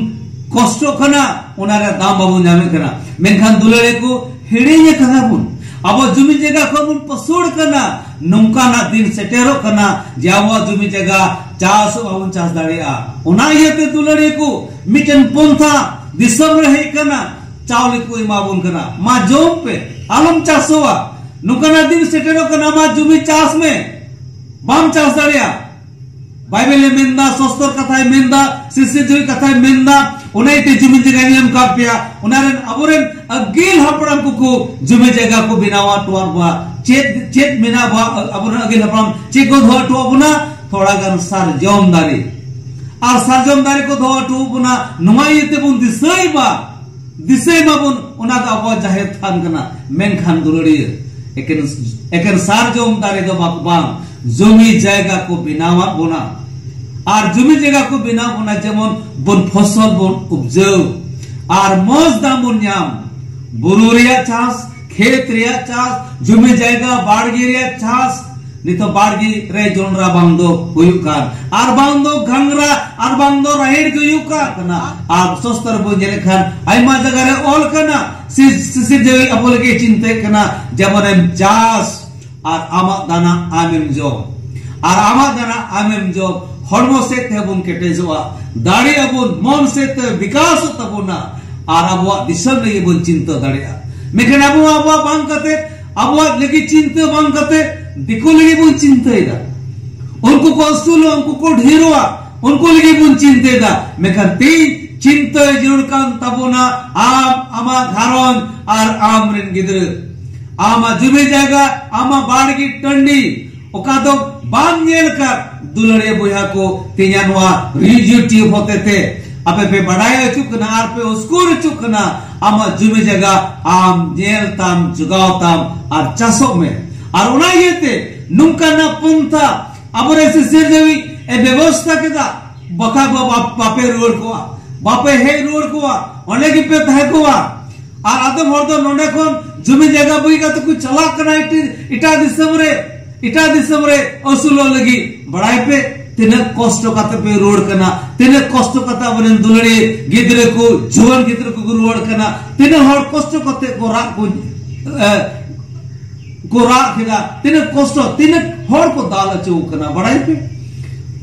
ᱠᱚᱥᱴᱚᱜ ᱠᱟᱱᱟ, ᱚᱱᱟ ᱨᱮᱭᱟᱜ ᱫᱟᱢ ᱵᱟᱵᱚᱱ ᱧᱟᱢᱮᱫ ᱠᱟᱱᱟ᱾ ᱢᱮᱱᱠᱷᱟᱱ ᱫᱩᱞᱟᱹᱲᱤᱭᱟᱹ ᱠᱚ, ᱦᱤᱲᱤᱧ ᱟᱠᱟᱫᱟ ᱵᱚᱱ, ᱟᱵᱚ ᱡᱩᱢᱤ ᱡᱟᱭᱜᱟ ᱠᱷᱚᱱ ᱵᱚᱱ ᱯᱟᱹᱥᱩᱲ ᱠᱟᱱᱟ᱾ ᱱᱚᱝᱠᱟᱱᱟᱜ ᱫᱤᱱ ᱥᱮᱴᱮᱨᱚᱜ ᱠᱟᱱᱟ ᱡᱮ ᱟᱵᱚᱣᱟᱜ ᱡᱩᱢᱤ ᱡᱟᱭᱜᱟ ᱪᱟᱥ ᱦᱚᱸ ᱵᱟᱵᱚᱱ ᱪᱟᱥ ᱫᱟᱲᱮᱭᱟᱜᱼᱟ᱾ ᱚᱱᱟ ᱤᱭᱟᱹᱛᱮ ᱫᱩᱞᱟᱹᱲᱤᱭᱟᱹ ᱠᱚ, ᱢᱤᱫᱴᱮᱱ ᱯᱚᱱᱛᱷᱟ ᱫᱤᱥᱚᱢ ᱨᱮ ᱦᱮᱡ ᱠᱟᱱᱟ, ᱪᱟᱣᱞᱮ ᱠᱚ ᱮᱢᱟ ᱵᱚᱱ ᱠᱟᱱᱟ, ᱢᱟ ᱡᱚᱢ ᱯᱮ, ᱟᱞᱚᱢ ᱪᱟᱥᱚᱜᱼᱟ᱾ ᱱᱚᱝᱠᱟᱱᱟᱜ ᱫᱤᱱ ᱥᱮᱴᱮᱨᱚᱜ ᱠᱟᱱᱟ, ᱟᱢᱟᱜ ᱡᱩᱢᱤ ᱪᱟᱥ ᱢᱮ, ᱵᱟᱢ ᱪᱟᱥ ᱫᱟᱲᱮᱭᱟᱜᱼᱟ᱾ ᱵᱟᱭᱵᱮᱞ ᱮ ᱢᱮᱱᱫᱟ, ᱥᱚᱥᱛᱚᱨ ᱠᱟᱛᱷᱟᱭ ᱢᱮᱱᱫᱟ, ᱥᱤᱥᱤᱨ ᱡᱟᱹᱣᱤ ᱠᱟᱛᱷᱟᱭ ᱢᱮᱱᱫᱟ, ᱚᱱᱟ ᱤᱭᱟᱹᱛᱮ ᱡᱩᱢᱤ ᱡᱟᱭᱜᱟᱧ ᱮᱢ ᱠᱟᱜ ᱯᱮᱭᱟ᱾ ᱚᱱᱟ ᱨᱮᱱ ᱟᱵᱚᱨᱮᱱ ᱟᱹᱜᱤᱞ ᱦᱟᱯᱲᱟᱢ ᱠᱚᱠᱚ ᱡᱩᱢᱤ ᱡᱟᱭᱜᱟ ᱠᱚ ᱵᱮᱱᱟᱣ ᱦᱚᱴᱚᱣᱟᱫ ᱵᱚᱱᱟ᱾ ᱪᱮᱫ, ᱪᱮᱫ ᱢᱮᱱᱟᱜ ᱵᱚᱱᱟ? ᱟᱵᱚᱨᱮᱱ ᱟᱹᱜᱤᱞ ᱦᱟᱯᱲᱟᱢ ᱪᱮᱫ ᱠᱚ ᱫᱚᱦᱚ ᱦᱚᱴᱚᱣᱟᱫ ᱵᱚᱱᱟ? ᱛᱷᱚᱲᱟ ᱜᱟᱱ ᱥᱟᱨᱡᱚᱢ ᱫᱟᱨᱮ᱾ ᱟᱨ ᱥᱟᱨᱡᱚᱢ ᱫᱟᱨᱮ ᱠᱚ ᱫᱚᱦᱚ ᱦᱚᱴᱚᱣᱟᱫ ᱵᱚᱱᱟ, ᱱᱚᱣᱟ ᱤᱭᱟᱹ ᱛᱮᱵᱚᱱ ᱫᱤᱥᱟᱹᱭ ᱢᱟ᱾ ᱫᱤᱥᱟᱹᱭ ᱢᱟᱵᱚᱱ, ᱚᱱᱟ ᱫᱚ ᱟᱵᱚᱣᱟᱜ ᱡᱟᱦᱮᱨ ᱛᱷᱟᱱ ᱠᱟᱱᱟ᱾ ᱢᱮᱱᱠᱷᱟᱱ ᱫᱩᱞᱟᱹᱲᱤᱭᱟᱹ, ᱮᱠᱮᱱ, ᱮᱠᱮᱱ ᱥᱟᱨᱡᱚᱢ ᱫᱟᱨᱮ ᱫᱚ ᱵᱟ-, ᱵᱟᱝ, ᱡᱚᱢᱤ ᱡᱟᱭᱜᱟ ᱠᱚ ᱵᱮᱱᱟᱣᱟᱫ ᱵᱚᱱᱟ᱾ ᱟᱨ ᱡᱚᱢᱤ ᱡᱟᱭᱜᱟ ᱠᱚ ᱵᱮᱱᱟᱣ ᱵᱚᱱᱟ ᱡᱮᱢᱚᱱ ᱵᱚᱱ ᱯᱷᱚᱥᱚᱞ ᱵᱚᱱ ᱩᱯᱡᱟᱹᱣ᱾ ᱟᱨ ᱢᱚᱡᱽ ᱫᱟᱢ ᱵᱚᱱ ᱧᱟᱢ᱾ ᱵᱩᱨᱩ ᱨᱮᱭᱟᱜ ᱪᱟᱥ, ᱠᱷᱮᱛ ᱨᱮᱭᱟᱜ ᱪᱟᱥ, ᱡᱚᱢᱤ ᱡᱟᱭᱜᱟ ᱵᱟᱲᱜᱮ ᱨᱮᱭᱟᱜ ᱪᱟᱥ, ᱱᱤᱛᱚᱜ ᱵᱟᱲᱜᱮ ᱨᱮ ᱡᱚᱱᱰᱨᱟ ᱵᱟᱝ ᱫᱚ ᱦᱩᱭᱩᱜ ᱠᱟᱱ, ᱟᱨ ᱵᱟᱝ ᱫᱚ ᱜᱷᱟᱸᱜᱽᱨᱟ, ᱟᱨ ᱵᱟᱝ ᱫᱚ ᱨᱟᱦᱮᱲ ᱜᱮ ᱦᱩᱭᱩᱜ ᱠᱟᱱ ᱠᱟᱱᱟ᱾ ᱟᱨ ᱥᱚᱥᱛᱚᱨ ᱵᱚᱱ ᱧᱮᱞᱮᱫ ᱠᱷᱟᱱ ᱟᱭᱢᱟ ᱡᱟᱭᱜᱟ ᱨᱮ ᱚᱞ ᱠᱟᱱᱟ, ᱥᱤ-, ᱥᱤᱥᱤᱨ ᱡᱟᱹᱣᱤᱡ ᱟᱵᱚ ᱞᱟᱹᱜᱤᱫ ᱪᱤᱱᱛᱟᱹᱭᱮᱫ ᱠᱟᱱᱟ, ᱡᱮᱢᱚᱱᱮᱢ ᱪᱟᱥ ᱟᱨ ᱟᱢᱟᱜ ᱫᱟᱱᱟ ᱟᱢᱮᱢ ᱡᱚᱢ, ᱟᱨ ᱟᱢᱟᱜ ᱫᱟᱱᱟ ᱟᱢᱮᱢ ᱡᱚᱢ, ᱦᱚᱲᱢᱚ ᱥᱮᱫ ᱛᱮᱦᱚᱸ ᱵᱚᱱ ᱠᱮᱴᱮᱡᱚᱜᱼᱟ, ᱫᱟᱲᱮ ᱟᱵᱚᱱ, ᱢᱚᱱ ᱥᱮᱫ ᱛᱮ ᱵᱤᱠᱟᱥᱚᱜ ᱛᱟᱵᱚᱱᱟ, ᱟᱨ ᱟᱵᱚᱣᱟᱜ ᱫᱤᱥᱚᱢ ᱞᱟᱹᱜᱤᱫ ᱵᱚᱱ ᱪᱤᱱᱛᱟᱹ ᱫᱟᱲᱮᱭᱟᱜᱼᱟ᱾ ᱢᱮᱱᱠᱷᱟᱱ ᱟᱵᱚ ᱟᱵᱚᱣᱟᱜ ᱵᱟᱝ ᱠᱟᱛᱮ, ᱟᱵᱚᱣᱟᱜ ᱞᱟᱹᱜᱤᱫ ᱪᱤᱱᱛᱟᱹ ᱵᱟᱝ ᱠᱟᱛᱮ, ᱫᱤᱠᱩ ᱞᱟᱹᱜᱤᱫ ᱵᱚᱱ ᱪᱤᱱᱛᱟᱹᱭᱮᱫᱟ᱾ ᱩᱱᱠᱩ ᱠᱚ ᱟᱹᱥᱩᱞᱚᱜᱼᱟ, ᱩᱱᱠᱩ ᱠᱚ ᱰᱷᱮᱨᱚᱜᱼᱟ, ᱩᱱᱠᱩ ᱞᱟᱹᱜᱤᱫ ᱵᱚᱱ ᱪᱤᱱᱛᱟᱹᱭᱮᱫᱟ᱾ ᱢᱮᱱᱠᱷᱟᱱ ᱛᱮᱦᱮᱧ ᱪᱤᱱᱛᱟᱹ ᱡᱟᱹᱨᱩᱲ ᱠᱟᱱ ᱛᱟᱵᱚᱱᱟ ᱟᱢ, ᱟᱢᱟᱜ ᱜᱷᱟᱨᱚᱸᱡᱽ ᱟᱨ ᱟᱢ ᱨᱮᱱ ᱜᱤᱫᱽᱨᱟᱹ, ᱟᱢᱟᱜ ᱡᱩᱢᱤ ᱡᱟᱭᱜᱟ, ᱟᱢᱟᱜ ᱵᱟᱲᱜᱮ ᱴᱟᱺᱰᱤ, ᱚᱠᱟ ᱫᱚ ᱵᱟᱢ ᱧᱮᱞ ᱠᱟᱫ᱾ ᱫᱩᱞᱟᱹᱲᱤᱭᱟᱹ ᱵᱚᱭᱦᱟ ᱠᱚ, ᱛᱮᱦᱮᱧᱟᱜ ᱱᱚᱣᱟ ᱨᱮᱰᱤᱭᱳ ᱴᱤᱭᱩᱵᱽ ᱦᱚᱛᱮ ᱛᱮ ᱟᱯᱮ ᱯᱮ ᱵᱟᱰᱟᱭ ᱦᱚᱪᱚᱜ ᱠᱟᱱᱟ ᱟᱨ ᱯᱮ ᱩᱥᱠᱩᱨ ᱦᱚᱪᱚᱜ ᱠᱟᱱᱟ, ᱟᱢᱟᱜ ᱡᱩᱢᱤ ᱡᱟᱭᱜᱟ ᱟᱢ ᱧᱮᱞ ᱛᱟᱢ, ᱡᱚᱜᱟᱣ ᱛᱟᱢ ᱟᱨ ᱪᱟᱥᱚᱜ ᱢᱮ᱾ ᱟᱨ ᱚᱱᱟ ᱤᱭᱟᱹᱛᱮ ᱱᱚᱝᱠᱟᱱᱟᱜ ᱯᱚᱱᱛᱷᱟ ᱟᱵᱚᱨᱮᱱ ᱥᱤᱥᱤᱨ ᱡᱟᱹᱣᱤᱡ ᱮ ᱵᱮᱵᱚᱥᱛᱷᱟ ᱠᱮᱫᱟ, ᱵᱟᱠᱷᱟᱡ ᱵᱟ-, ᱵᱟ-, ᱵᱟᱯᱮ ᱨᱩᱣᱟᱹᱲ ᱠᱚᱜᱼᱟ, ᱵᱟᱯᱮ ᱦᱮᱡ ᱨᱩᱣᱟᱹᱲ ᱠᱚᱜᱼᱟ, ᱚᱸᱰᱮ ᱜᱮᱯᱮ ᱛᱟᱦᱮᱸ ᱠᱚᱜᱼᱟ᱾ ᱟᱨ ᱟᱫᱚᱢ ᱦᱚᱲ ᱫᱚ ᱱᱚᱰᱮ ᱠᱷᱚᱱ ᱡᱩᱢᱤ ᱡᱟᱭᱜᱟ ᱵᱟᱹᱜᱤ ᱠᱟᱛᱮ ᱠᱚ ᱪᱟᱞᱟᱜ ᱠᱟᱱᱟ ᱮᱴᱟᱜ, ᱮᱴᱟᱜ ᱫᱤᱥᱚᱢ ᱨᱮ, ᱮᱴᱟᱜ ᱫᱤᱥᱚᱢ ᱨᱮ ᱟᱹᱥᱩᱞᱚᱜ ᱞᱟᱹᱜᱤᱫ᱾ ᱵᱟᱲᱟᱭ ᱯᱮ, ᱛᱤᱱᱟᱹᱜ ᱠᱚᱥᱴᱚ ᱠᱟᱛᱮ ᱯᱮ ᱨᱩᱣᱟᱹᱲ ᱠᱟᱱᱟ, ᱛᱤᱱᱟᱹᱜ ᱠᱚᱥᱴᱚ ᱠᱟᱛᱮ ᱟᱵᱚᱨᱮᱱ ᱫᱩᱞᱟᱹᱲᱤᱭᱟᱹ ᱜᱤᱫᱽᱨᱟᱹ ᱠᱚ, ᱡᱩᱣᱟᱹᱱ ᱜᱤᱫᱽᱨᱟᱹ ᱠᱚᱠᱚ ᱨᱩᱣᱟᱹᱲ ᱠᱟᱱᱟ, ᱛᱤᱱᱟᱹᱜ ᱦᱚᱲ ᱠᱚᱥᱴᱚ ᱠᱟᱛᱮ ᱠᱚ ᱨᱟᱜ ᱠᱚ, ᱮ, ᱠᱚ ᱨᱟᱜ ᱠᱮᱫᱟ, ᱛᱤᱱᱟᱹᱜ ᱠᱚᱥᱴᱚ, ᱛᱤᱱᱟᱹᱜ ᱦᱚᱲ ᱠᱚ ᱫᱟᱞ ᱦᱚᱪᱚ ᱠᱟᱱᱟ, ᱵᱟᱲᱟᱭ ᱯᱮ᱾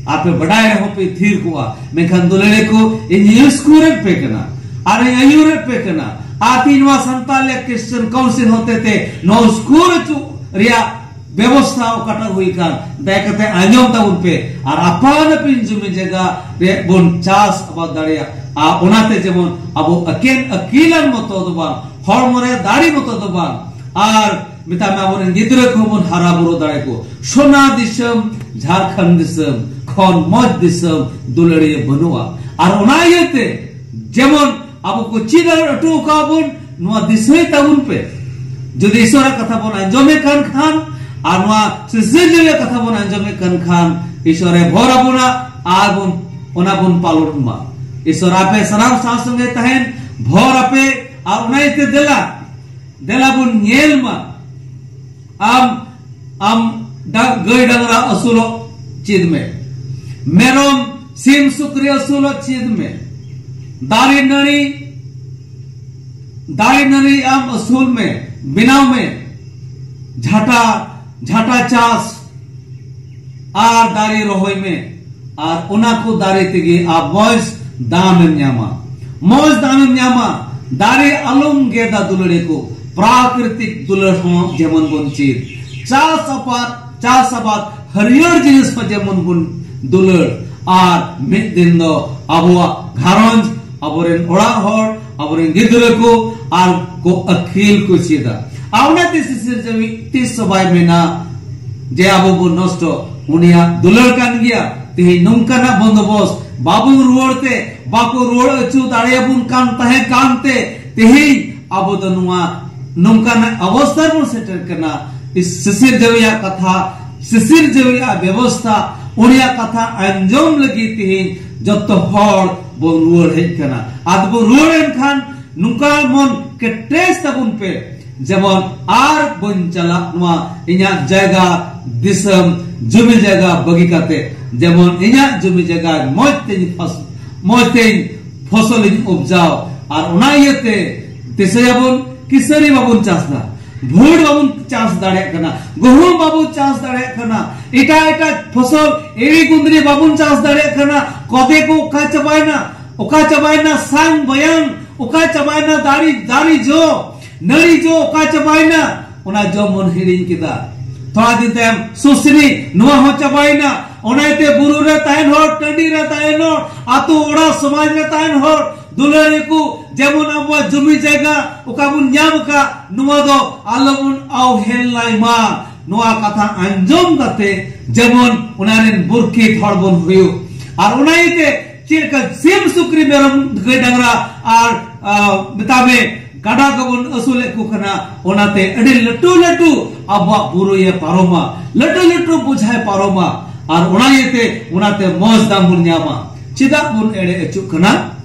ᱟᱯᱮ ᱵᱟᱰᱟᱭ ᱨᱮᱦᱚᱸ ᱯᱮ ᱛᱷᱤᱨ ᱠᱚᱜᱼᱟ, ᱢᱮᱱᱠᱷᱟᱱ ᱫᱩᱞᱟᱹᱲᱤᱭᱟᱹ ᱠᱚ, ᱤᱧ ᱩᱥᱠᱩᱨᱮᱫ ᱯᱮ ᱠᱟᱱᱟ ᱟᱨ ᱤᱧ ᱟᱹᱭᱩᱨᱮᱫ ᱯᱮ ᱠᱟᱱᱟ᱾ ᱟᱨ ᱛᱮᱦᱮᱧ ᱱᱚᱣᱟ ᱥᱟᱱᱛᱟᱞᱤ ᱠᱨᱤᱥᱪᱤᱭᱟᱱ ᱠᱟᱣᱩᱱᱥᱤᱞ ᱦᱚᱛᱮ ᱛᱮ ᱱᱚᱣᱟ ᱩᱥᱠᱩᱨ ᱦᱚᱪᱚ ᱨᱮᱭᱟᱜ ᱵᱮᱵᱚᱥᱛᱷᱟ ᱚᱠᱟᱴᱟᱜ ᱦᱩᱭ ᱟᱠᱟᱱ, ᱫᱟᱭᱟ ᱠᱟᱛᱮ ᱟᱸᱡᱚᱢ ᱛᱟᱵᱚᱱ ᱯᱮ᱾ ᱟᱨ ᱟᱯᱟᱱ ᱟᱹᱯᱤᱱ ᱡᱩᱢᱤ ᱡᱟᱭᱜᱟ ᱨᱮ ᱵᱚᱱ ᱪᱟᱥ ᱟᱵᱟᱫ ᱫᱟᱲᱮᱭᱟᱜᱼᱟ᱾ ᱟᱨ ᱚᱱᱟᱛᱮ ᱡᱮᱢᱚᱱ ᱟᱵᱚ ᱮᱠᱮᱱ ᱟᱹᱠᱤᱞᱟᱱ ᱢᱚᱛᱚ ᱫᱚ ᱵᱟᱝ, ᱦᱚᱲᱢᱚ ᱨᱮ ᱫᱟᱲᱮ ᱢᱚᱛᱚ ᱫᱚ ᱵᱟᱝ, ᱟᱨ ᱢᱮᱛᱟᱜ ᱢᱮ ᱟᱵᱚᱨᱮᱱ ᱜᱤᱫᱽᱨᱟᱹ ᱠᱚᱦᱚᱸ ᱵᱚᱱ ᱦᱟᱨᱟ ᱵᱩᱨᱩ ᱫᱟᱲᱮ ᱠᱚ᱾ ᱥᱚᱱᱟ ᱫᱤᱥᱚᱢ, ᱡᱷᱟᱲᱠᱷᱚᱸᱰ ᱫᱤᱥᱚᱢ ᱠᱷᱚᱱ ᱢᱚᱡᱽ ᱫᱤᱥᱚᱢ ᱫᱩᱞᱟᱹᱲᱤᱭᱟᱹ ᱵᱟᱹᱱᱩᱜᱼᱟ᱾ ᱟᱨ ᱚᱱᱟ ᱤᱭᱟᱹᱛᱮ ᱡᱮᱢᱚᱱ ᱟᱵᱚ ᱠᱚ ᱪᱮᱫ ᱦᱚᱴᱚ ᱟᱠᱟᱫ ᱵᱚᱱ, ᱱᱚᱣᱟ ᱫᱤᱥᱟᱹᱭ ᱛᱟᱵᱚᱱ ᱯᱮ᱾ ᱡᱩᱫᱤ ᱤᱥᱚᱨᱟᱜ ᱠᱟᱛᱷᱟ ᱵᱚᱱ ᱟᱸᱡᱚᱢᱮᱫ ᱠᱟᱱ ᱠᱷᱟᱱ ᱟᱨ ᱱᱚᱣᱟ ᱥᱤᱥᱤᱨᱡᱟᱹᱣᱤᱡ ᱠᱟᱛᱷᱟ ᱵᱚᱱ ᱟᱸᱡᱚᱢᱮᱫ ᱠᱟᱱ ᱠᱷᱟᱱ, ᱤᱥᱚᱨᱮ ᱵᱷᱚᱨ ᱟᱵᱚᱱᱟ ᱟᱨ ᱵᱚᱱ, ᱚᱱᱟ ᱵᱚᱱ ᱯᱟᱞᱚᱱ ᱢᱟ᱾ ᱤᱥᱚᱨ ᱟᱯᱮ ᱥᱟᱱᱟᱢ ᱥᱟᱶ ᱥᱚᱸᱜᱮ ᱛᱟᱦᱮᱱ ᱵᱷᱚᱨ ᱟᱯᱮ᱾ ᱟᱨ ᱚᱱᱟ ᱤᱭᱟᱹᱛᱮ ᱫᱮᱞᱟ, ᱫᱮᱞᱟ ᱵᱚᱱ ᱧᱮᱞ ᱢᱟ᱾ ᱟᱢ, ᱟᱢ ᱰᱟ- ᱜᱟᱹᱭ ᱰᱟᱝᱨᱟ ᱟᱹᱥᱩᱞᱚᱜ ᱪᱮᱫ ᱢᱮ᱾ ᱢᱮᱨᱚᱢ, ᱥᱤᱢ, ᱥᱩᱠᱨᱤ ᱟᱹᱥᱩᱞᱚᱜ ᱪᱮᱫ ᱢᱮ᱾ ᱫᱟᱨᱮ ᱱᱟᱹᱲᱤ, ᱫᱟᱨᱮ ᱱᱟᱹᱲᱤ ᱟᱢ ᱟᱹᱥᱩᱞ ᱢᱮ, ᱵᱮᱱᱟᱣ ᱢᱮ᱾ ᱡᱷᱟᱴᱟ, ᱡᱷᱟᱴᱟ ᱪᱟᱥ ᱟᱨ ᱫᱟᱨᱮ ᱨᱚᱦᱚᱭ ᱢᱮ᱾ ᱟᱨ ᱚᱱᱟ ᱠᱚ ᱫᱟᱨᱮ ᱛᱮᱜᱮ ᱟᱢ ᱢᱚᱡᱽ ᱫᱟᱢ ᱮᱢ ᱧᱟᱢᱟ, ᱢᱚᱡᱽ ᱫᱟᱢ ᱮᱢ ᱧᱟᱢᱟ᱾ ᱫᱟᱨᱮ ᱟᱞᱚᱢ ᱜᱮᱫᱟ ᱫᱩᱞᱟᱹᱲᱤᱭᱟᱹ ᱠᱚ, ᱯᱨᱟᱠᱨᱤᱛᱤᱠ ᱫᱩᱞᱟᱹᱲ ᱦᱚᱸ ᱡᱮᱢᱚᱱ ᱵᱚᱱ ᱪᱮᱫ᱾ ᱪᱟᱥ ᱟᱵᱟᱫ, ᱪᱟᱥ ᱟᱵᱟᱫ ᱦᱟᱹᱨᱭᱟᱹᱲ ᱡᱤᱱᱤᱥ ᱦᱚᱸ ᱡᱮᱢᱚᱱ ᱵᱚᱱ ᱫᱩᱞᱟᱹᱲ᱾ ᱟᱨ ᱢᱤᱫ ᱫᱤᱱ ᱫᱚ ᱟᱵᱚᱣᱟᱜ ᱜᱷᱟᱨᱚᱸᱡᱽ, ᱟᱵᱚᱨᱮᱱ ᱚᱲᱟᱜ ᱦᱚᱲ, ᱟᱵᱚᱨᱮᱱ ᱜᱤᱫᱽᱨᱟᱹ ᱠᱚ ᱟᱨ ᱠᱚ ᱟᱹᱠᱤᱞ ᱠᱚ ᱪᱮᱫᱟ᱾ ᱟᱨ ᱚᱱᱟᱛᱮ ᱥᱤᱥᱤᱨ ᱡᱟᱹᱣᱤᱡ ᱛᱤᱥ ᱦᱚᱸ ᱵᱟᱭ ᱢᱮᱱᱟ ᱡᱮ ᱟᱵᱚ ᱵᱚᱱ ᱱᱚᱥᱴᱚ, ᱩᱱᱤᱭᱟᱜ ᱫᱩᱞᱟᱹᱲ ᱠᱟᱱ ᱜᱮᱭᱟ᱾ ᱛᱮᱦᱮᱧ ᱱᱚᱝᱠᱟᱱᱟᱜ ᱵᱚᱱᱫᱚᱵᱚᱥ ᱵᱟᱵᱚᱱ ᱨᱩᱣᱟᱹᱲ ᱛᱮ, ᱵᱟᱠᱚ ᱨᱩᱣᱟᱹᱲ ᱦᱚᱪᱚ ᱫᱟᱲᱮᱭᱟᱵᱚᱱ ᱠᱟᱱ ᱛᱟᱦᱮᱸ ᱠᱟᱱᱛᱮ ᱛᱮᱦᱮᱧ ᱟᱵᱚ ᱫᱚ ᱱᱚᱣᱟ ᱱᱚᱝᱠᱟᱱᱟᱜ ᱚᱵᱚᱥᱛᱟ ᱨᱮᱵᱚᱱ ᱥᱮᱴᱮᱨ ᱠᱟᱱᱟ᱾ ᱥᱤᱥᱤᱨ ᱡᱟᱹᱣᱤᱭᱟᱜ ᱠᱟᱛᱷᱟ, ᱥᱤᱥᱤᱨ ᱡᱟᱹᱣᱤᱭᱟᱜ ᱵᱮᱵᱚᱥᱛᱟ, ᱩᱱᱤᱭᱟᱜ ᱠᱟᱛᱷᱟ ᱟᱸᱡᱚᱢ ᱞᱟᱹᱜᱤᱫ ᱛᱮᱦᱮᱧ ᱡᱚᱛᱚ ᱦᱚᱲ ᱵᱚᱱ ᱨᱩᱣᱟᱹᱲ ᱦᱮᱡ ᱠᱟᱱᱟ᱾ ᱟᱫᱚ ᱵᱚᱱ ᱨᱩᱣᱟᱹᱲ ᱮᱱ ᱠᱷᱟᱱ ᱱᱚᱝᱠᱟ ᱢᱚᱱ ᱠᱮᱴᱮᱡ ᱛᱟᱵᱚᱱ ᱯᱮ, ᱡᱮᱢᱚᱱ ᱟᱨ ᱵᱟᱹᱧ ᱪᱟᱞᱟᱜ ᱱᱚᱣᱟ ᱤᱧᱟᱜ ᱡᱟᱭᱜᱟ, ᱫᱤᱥᱚᱢ, ᱡᱩᱢᱤ ᱡᱟᱭᱜᱟ ᱵᱟᱹᱜᱤ ᱠᱟᱛᱮ, ᱡᱮᱢᱚᱱ ᱤᱧᱟᱜ ᱡᱩᱢᱤ ᱡᱟᱭᱜᱟ ᱢᱚᱡᱽ ᱛᱮᱧ ᱯᱷᱟᱥ-, ᱢᱚᱡᱽ ᱛᱮᱧ ᱯᱷᱚᱥᱚᱞᱤᱧ ᱩᱯᱡᱟᱣ᱾ ᱟᱨ ᱚᱱᱟ ᱤᱭᱟᱹᱛᱮ ᱫᱤᱥᱟᱹᱭᱟᱵᱚᱱ, ᱠᱤᱥᱟᱹᱨᱤ ᱵᱟᱵᱚᱱ ᱪᱟᱥ ᱫᱟ, ᱵᱷᱩᱴ ᱵᱟᱵᱚᱱ ᱪᱟᱥ ᱫᱟᱲᱮᱭᱟᱜ ᱠᱟᱱᱟ, ᱜᱩᱦᱩᱢ ᱵᱟᱵᱚᱱ ᱪᱟᱥ ᱫᱟᱲᱮᱭᱟᱜ ᱠᱟᱱᱟ, ᱮᱴᱟᱜ ᱮᱴᱟᱜ ᱯᱷᱚᱥᱚᱞ, ᱮᱲᱤ ᱜᱩᱸᱫᱽᱨᱤ ᱵᱟᱵᱚᱱ ᱪᱟᱥ ᱫᱟᱲᱮᱭᱟᱜ ᱠᱟᱱᱟ᱾ ᱠᱚᱫᱮ ᱠᱚ ᱚᱠᱟ ᱪᱟᱵᱟᱭᱮᱱᱟ, ᱚᱠᱟ ᱪᱟᱵᱟᱭᱮᱱᱟ ᱥᱟᱝ ᱵᱟᱭᱟᱝ, ᱚᱠᱟ ᱪᱟᱵᱟᱭᱮᱱᱟ ᱫᱟᱨᱮ, ᱫᱟᱨᱮ ᱡᱚ, ᱱᱟᱹᱲᱤ ᱡᱚ ᱚᱠᱟ ᱪᱟᱵᱟᱭᱮᱱᱟ, ᱚᱱᱟ ᱡᱚᱢ ᱵᱚᱱ ᱦᱤᱲᱤᱧ ᱠᱮᱫᱟ᱾ ᱛᱷᱚᱲᱟ ᱫᱤᱱ ᱛᱟᱭᱚᱢ ᱥᱩᱥᱱᱤ, ᱱᱚᱣᱟ ᱦᱚᱸ ᱪᱟᱵᱟᱭᱮᱱᱟ᱾ ᱚᱱᱟᱛᱮ ᱵᱩᱨᱩ ᱨᱮ ᱛᱟᱦᱮᱱ ᱦᱚᱲ, ᱴᱟᱺᱰᱤ ᱨᱮ ᱛᱟᱦᱮᱱ ᱦᱚᱲ, ᱟᱛᱳ ᱚᱲᱟᱜ ᱥᱚᱢᱟᱡᱽ ᱨᱮ ᱛᱟᱦᱮᱱ ᱦᱚᱲ, ᱫᱩᱞᱟᱹᱲᱤᱭᱟᱹ ᱠᱚ, ᱡᱮᱢᱚᱱ ᱟᱵᱚᱣᱟᱜ ᱡᱩᱢᱤ ᱡᱟᱭᱜᱟ ᱚᱠᱟ ᱵᱚᱱ ᱧᱟᱢ ᱟᱠᱟᱫ, ᱱᱚᱣᱟ ᱫᱚ ᱟᱞᱚᱵᱚᱱ ᱟᱣᱦᱮᱞᱱᱟᱭ ᱢᱟ᱾ ᱱᱚᱣᱟ ᱠᱟᱛᱷᱟ ᱟᱸᱡᱚᱢ ᱠᱟᱛᱮ ᱡᱮᱢᱚᱱ ᱚᱱᱟ ᱨᱮᱱ ᱵᱩᱨᱠᱤᱛ ᱦᱚᱲ ᱵᱚᱱ ᱦᱩᱭᱩᱜ᱾ ᱟᱨ ᱚᱱᱟ ᱤᱭᱟᱹᱛᱮ ᱪᱮᱫ ᱞᱮᱠᱟ ᱥᱤᱢ, ᱥᱩᱠᱨᱤ, ᱢᱮᱨᱚᱢ, ᱜᱟᱹᱭ, ᱰᱟᱝᱨᱟ ᱟᱨ, ᱟ, ᱢᱮᱛᱟᱜ ᱢᱮ, ᱠᱟᱰᱟ ᱠᱚᱵᱚᱱ ᱟᱹᱥᱩᱞᱮᱫ ᱠᱚ ᱠᱟᱱᱟ, ᱚᱱᱟᱛᱮ ᱟᱹᱰᱤ ᱞᱟᱹᱴᱩ ᱞᱟᱹᱴᱩ ᱟᱵᱚᱣᱟᱜ ᱵᱩᱨᱩᱭᱮ ᱯᱟᱨᱚᱢᱟ, ᱞᱟᱹᱴᱩ ᱞᱟᱹᱴᱩ ᱵᱳᱡᱷᱟᱭ ᱯᱟᱨᱚᱢᱟ᱾ ᱟᱨ ᱚᱱᱟ ᱤᱭᱟᱹᱛᱮ ᱚᱱᱟᱛᱮ ᱢᱚᱡᱽ ᱫᱟᱢ ᱵᱚᱱ ᱧᱟᱢᱟ᱾ ᱪᱮᱫᱟᱜ ᱵᱚᱱ ᱮᱲᱮ ᱦᱚᱪᱚᱜ ᱠᱟᱱᱟ?